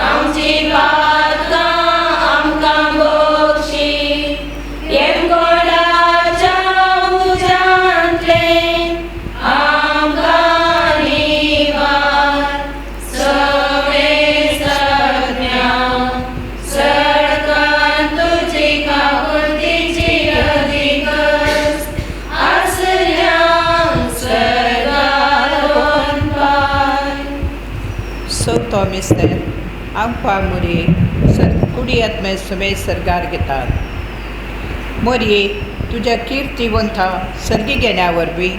आमची पातकां आमकां बक्षी, येमकोंडाच्या उज्यांतलें आमकां निवार. सगळे सज्ञा सडकन तुजी काकुळतीची अदिकस आसल्या सर्गार पाय. चवथो मिस्तेर आमकां मोरये सर कुडियात्मे सुमे सरगार घेतात. मोरये तुज्या किर्तिवंता सर्गी घेण्या वरवीं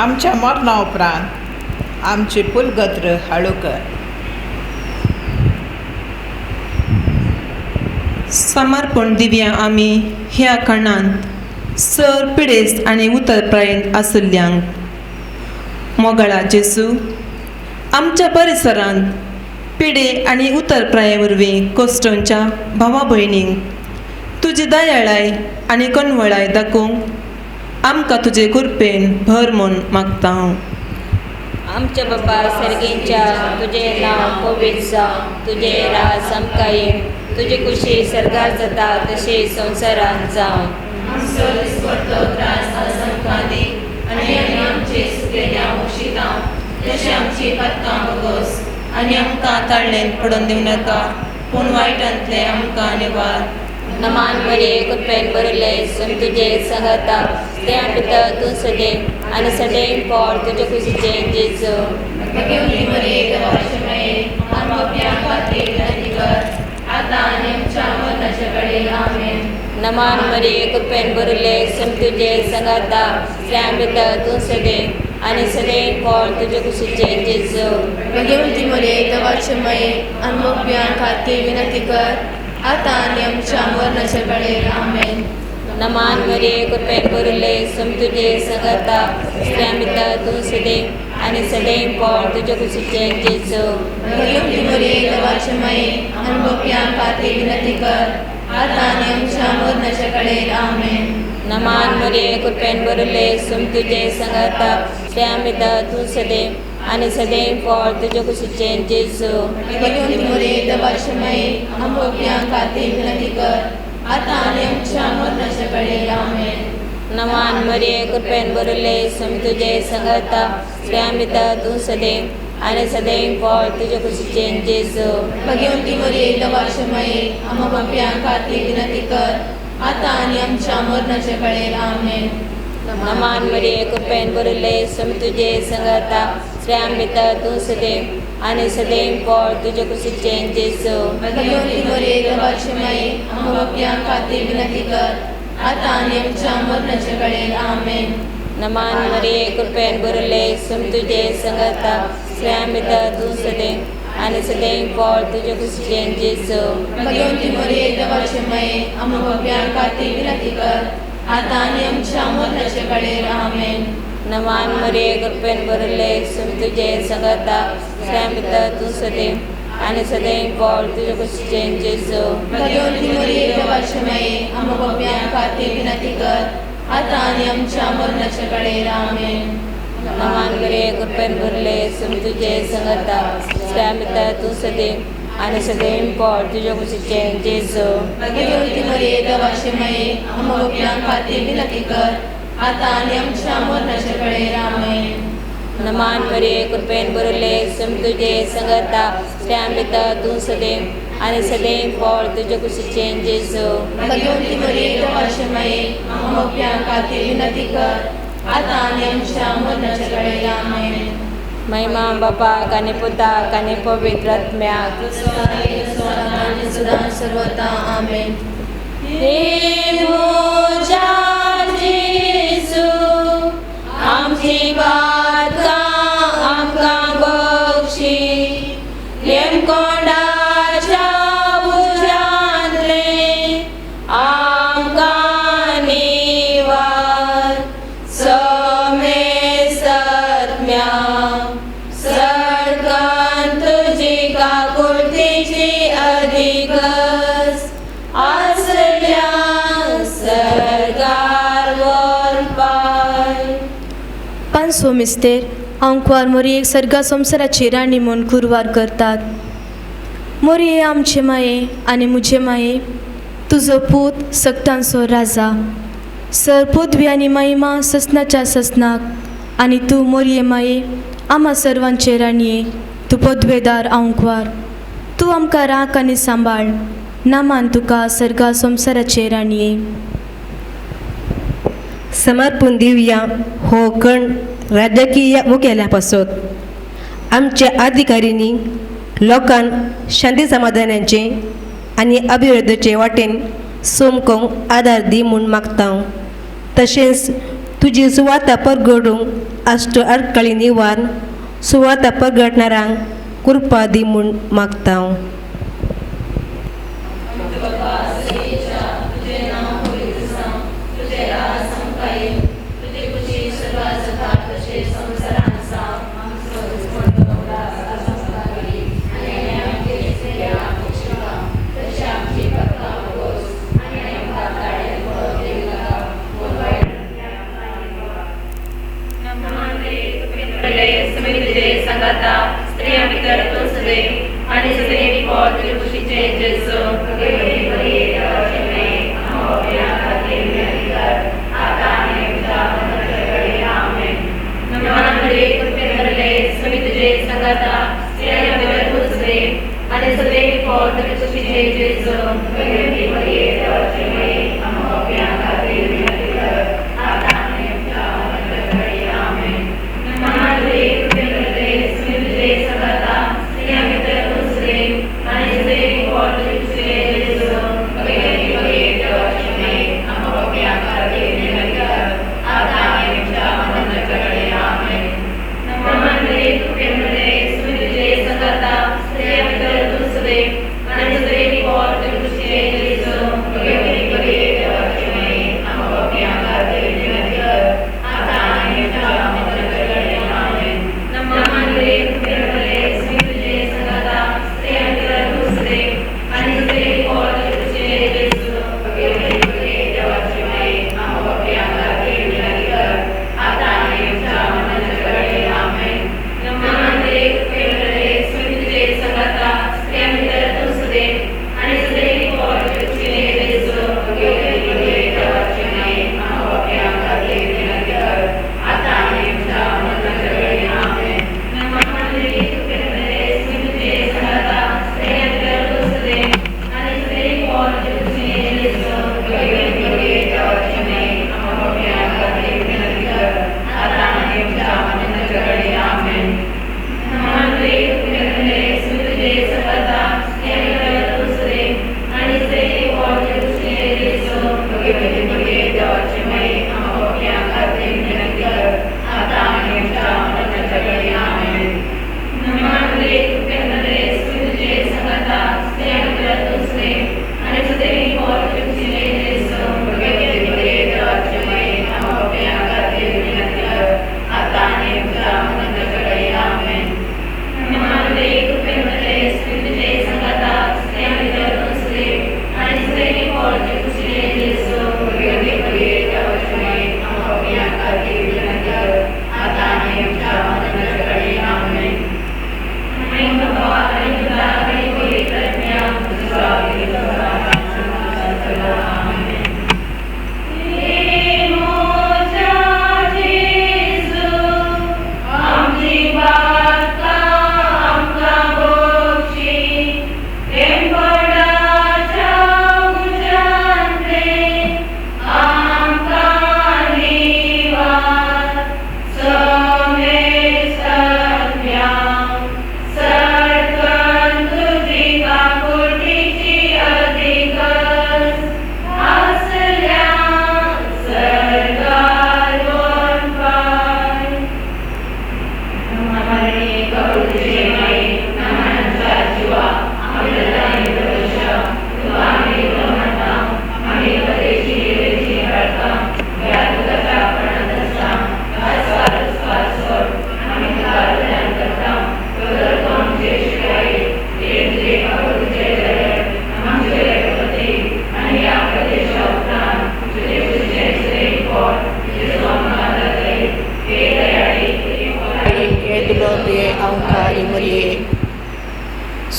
आमच्या मरणा उपरांत आमची पुलगत्र हाळू कर. समर्पण दिवया आमी ह्या खणांत सर पिडेस्त आनी उतरप्रायेंत आशिल्ल्यांक. मोगाळा जेजू, आमच्या परिसरांत पिडे आनी उतरप्राये वरवीं कोश्टोंच्या भावा भयणींक तुजी दयाळाय आनी कनवळाय दाखोवंक आमकां तुजे कृपेन भर म्हूण मागता हांव. आमच्या बापा सर्गींच्या, तुजें नांव पवित्र जावं, तुजें राज आमकां येवं, तुजी खुशी सर्गार जाता तशी संवसारांत जावं. आमचो दिसपट्टो त्रास आज आमकां दी आनी आमी आमचे सुकलेल्या बक्षिता तशें आमची पातकां बगोस आनी आमकां ताळ्ळेन पडून दिवं नाका, पूण वायटांतलें आमकां निवार. नमान मरिये, कृपेन भरिल्ले, सम तुजे संगता, स्त्रियां भितर तूं सदैव आनी सदैव पोट तुजे खुशीचें जेजू. भगवती मरिये, देवाचे माये, आमकां पाप्यां खातीर विनंती कर, आतां आनी आमच्या मरणाच्या वेळेर. आमेन. नमान मरिये, कृपेन भरिल्ले, सम तुजे संगता, स्त्रियां भितर तूं सदैव आनी सदैव पोट तुजे खुशीचें जेजू. भगवती मरिये, देवाचे माये, आमकां पाप्यां खातीर विनंती कर, आतां आनी आमच्या मरणाच्या वेळेर. आमेन. नमान मरिये, कृपेन भरिल्ले, सम तुजे संगता, स्त्रियां भितर तूं सदैव आनी सदैव पोट तुजे खुशीचें जेजू. भगवती मरिये, देवाचे माये, आमकां पाप्यां खातीर विनंती कर, आतां आनी आमच्या मरणाच्या वेळेर. आमेन. नमान मरिये, कृपेन भरिल्ले, सम तुजे संगता, स्त्रियां भितर तूं सदैव आनी सदैव पोट तुजे खुशीचें जेजू. भगवती मरिये, देवाचे माये, आमकां पाप्यां खातीर विनंती कर, आतां आनी आमच्या मरणाच्या वेळेर. आमेन. नमान मरिये, कृपेन भरिल्ले, सम तुजे संगता, स्त्रियां भितर तूं सदैव आनी सदैव पोट तुजे खुशीचें जेजू. भगवती मरिये, देवाचे माये, आमकां पाप्यां खातीर विनंती कर, आतां आनी आमच्या मरणाच्या वेळेर. आमेन. नमान मरिये, कृपेन भरिल्ले, सम तुजे संगता, स्त्रियां भितर तूं सदैव आनी सदैव पोट तुजे खुशीचें जेजू. भगवती मरिये, देवाचे माये, आमकां पाप्यां खातीर विनंती कर, आतां आनी आमच्या मरणाच्या वेळेर. आमेन. नमान मरिये, कृपेन भरिल्ले, सम तुजे संगता, स्त्रियां भितर तूं सदैव आनी सदैव पोट तुजे खुशीचें जेजू. भगवती मरिये, देवाचे माये, आमकां पाप्यां खातीर विनंती कर, आतां आनी आमच्या मरणाच्या वेळेर. आमेन. नमान मरिये, कृपेन भरिल्ले, सम तुजे संगता, स्त्रियां भितर तूं सदैव आनी सदैव पोट तुजे खुशीचें जेजू. भगवती मरिये, देवाचे माये, आमकां पाप्यां खातीर विनंती कर, आतां आनी आमच्या मरणाच्या वेळेर. आमेन. नमान मरिये, कृपेन भरिल्ले, सम तुजे संगता, स्त्रियां भितर तूं सदैव आनी सदैव पोट तुजे खुशीचें जेजू. भगवती मरिये, देवाचे माये, आमकां पाप्यां खातीर विनंती कर, आतां आनी आमच्या मरणाच्या वेळेर. आमेन. नमान मरिये, कृपेन भरिल्ले, सम तुजे संगता, स्त्रियां भितर तूं सदैव आनी सदैव पोट तुजे खुशीचें जेजू. भगवती मरिये, देवाचे माये, आमकां पाप्यां खातीर विनंती कर, आतां आनी आमच्या मरणाच्या वेळेर. आमेन. महिमा बापाक आनी पुताक आनी पवित्र आत्म्याक, आनी सदां सर्वता. आमेन. हे म्हज्या जेजू, आमची पातकां आमकां बक्षी, येमकोंडाच्या उज्यांतलें आमकां निवार. समेसत्म्या सडकन तुजी काकुळतीची अधिकस आसल्या उगडास हो मिस्तेर आंकवार मोरयेक सर्गा संवसाराची राणी म्हूण कुरवार करतात. मोरये आमचे माये आनी मुजे माये, तुजो पूत सक्तांचो राजा, सर पदवी आनी महिमा ससनाच्या ससनाक, आनी तूं मोरये माये आमा सर्वांचे राणये, तूं पदवेदार आंकवार, तूं आमकां राख आनी सांबाळ. नामान तुका सर्गा संवसाराचे राणये. समर्पून दिवया हो कण राजकीय मुखेल्या पासत आमच्या अधिकाऱ्यांनी लोकांक शांती समाधानाचे आनी अभिवृद्धीचे वाटेन सोमकोंक आदार दी म्हूण मागता. तशेंच तुजी सुवाता परगडूंक आश्ट आडखळी निवार सुवाता परगटणारांक कृपा दी म्हूण मागता. Thank you.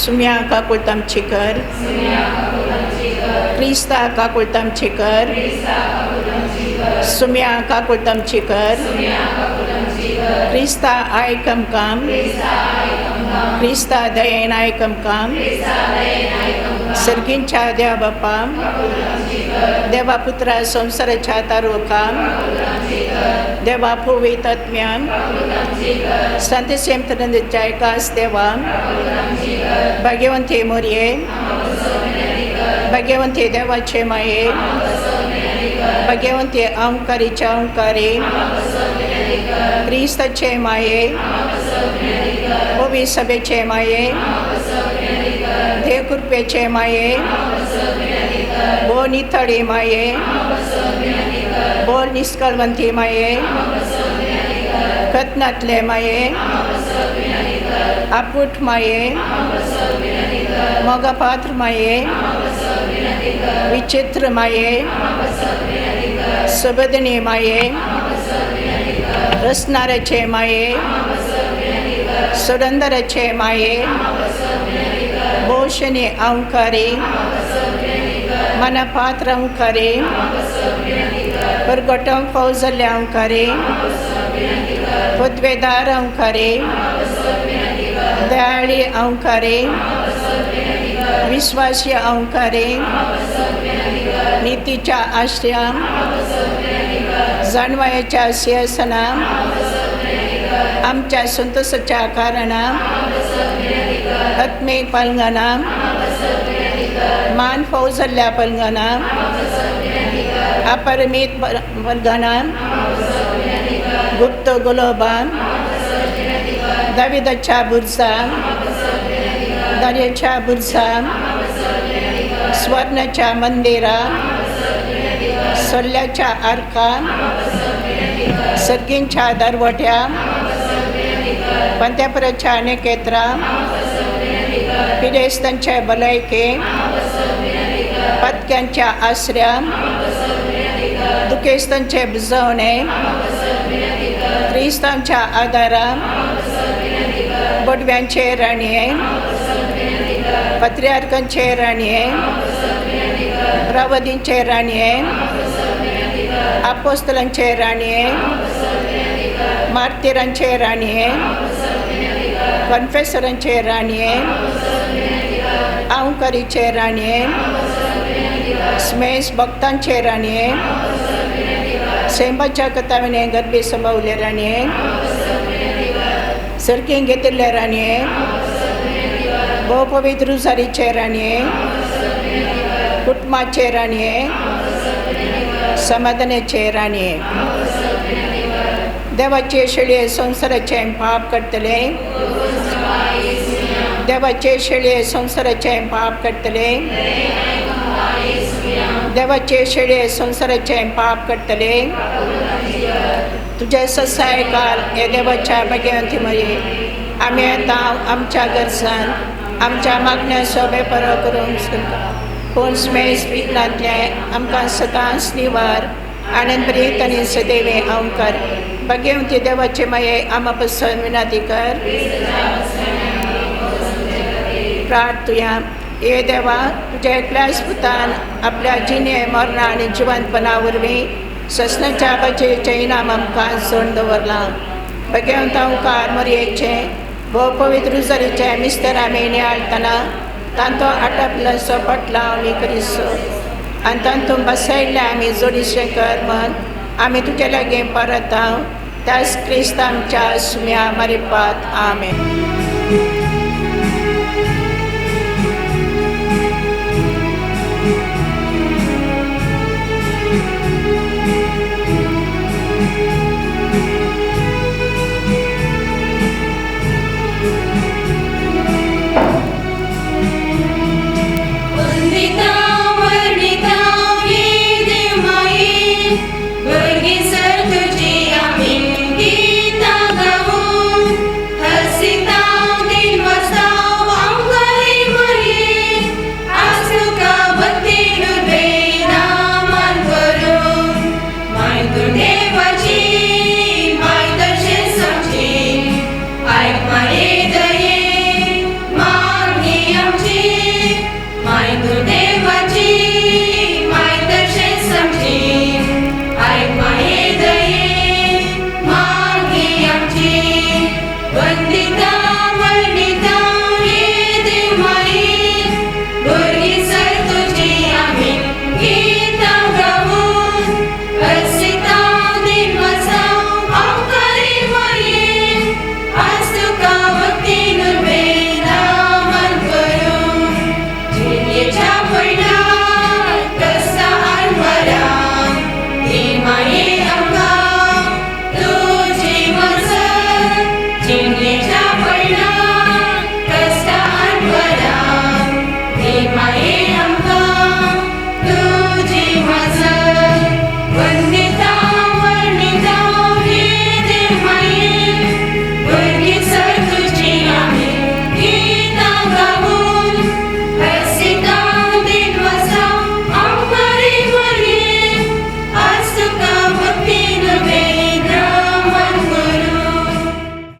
सुम्या काकुळट आमची कर. क्रिस्ता काकुळट आमची कर. सुम्या काकुळट आमची कर. क्रिस्ता आयक आमकां. क्रिस्ता दयेन आयक आमकां. सर्गींच्या देवा बापा, देवा पुत्रा संवसाराच्या तारुका, देवा पवित्र आत्म्यान, संत सेमतनंदच्या एकाच देवा, भाग्यवंती मोरये, भाग्यवंती देवाचे माये, भाग्यवंती अंकारीच्या अंकारे, क्रिस्ताचे माये, पवित्र सभेचे माये, देवकृपेचे माये, भो नितळी माये, भो निष्कळवंती माये, कत्नातले माये, आपूट माये, मोगापात्र माये, विचित्र माये, सबदनी माये, रसणाऱ्याचे माये, सुरंदराचे माये, भोषणी अंकारी, मनपात्र अंकारी, परगटम फौजल्य अंकारी, पदवेदार अंकारी, दयाळी अंकारी, विश्वासी अंकारी, नीतीच्या आश्रयाम, जाणवायाच्या सिंहासना, आमच्या संतोषाच्या कारणा, आत्मिक पलंगना, मान फौजल्ल्या पलंगना, अपरिमित पलंगना, गुप्त गुलोबा, दाविदाच्या बुरजा, दर्याच्या बुरजा, स्वर्णाच्या मंदिरा, सोल्ल्याच्या आरका, सर्गींच्या दरवट्या, पंत्यापराच्या निकेत्रा, पिरेस्तांच्या बलायके, पत्क्यांच्या आसऱ्या, दुखेस्तांचे बुजवणे, क्रिस्तांच्या आदारा, बोडव्यांचे राणये, पत्र्यार्कांचे राणये, रावदींचे राणये, आपोस्तलांचे राणये, मार्तीरांचे राणये, कन्फेसरांचे राणये, अंकरीचे राणये, स्मेश भक्तांचे राणये, सेंबाच्या कथाविने गर्भी संभवले राणये, सर्कीं घेतिल्ले राणये, भोवपवित्र रुजारीचे राणये, कुटुंबाचे राणये, समाधानाचे राणये, देवाचे शेळये संवसाराचे पाप करतले, देवाचे शेळये संवसाराचे पाप करतले, देवाचे शेळये संवसाराचे पाप करतले. तुझ्या ससायकाल हे देवाच्या भाग्यवंती मये, आमी येता आमच्या गरजान आमच्या मागण्या सोबे परो करूंक पूण स्मेस विघ्नांतले आमकां सदांच निवार आनंद आनी सदैवे अंकर. भाग्यवंती देवाचे माये आमा पसून विनंती कर. प्रार्थुया. हे देवा, तुज्या एकल्याच पुतान आपल्या जिणे मरणा आनी जिवंतपणा वरवीं ससनाच्या बाचेचें इनाम आमकां जोड दवरलां. भाग्यवंत अंकार मरयेचे भोव पवित्र रुजारीचे मिस्तर आमी नियाळटना तांचो आटापलसो पटला आमी करिसो आनी तातूंत बसयल्ले आमी जोडीशें कर म्हण आमी तुजे लागीं परत हांव त्याच क्रिस्त आमच्या सुम्या मरिपात. आमेन.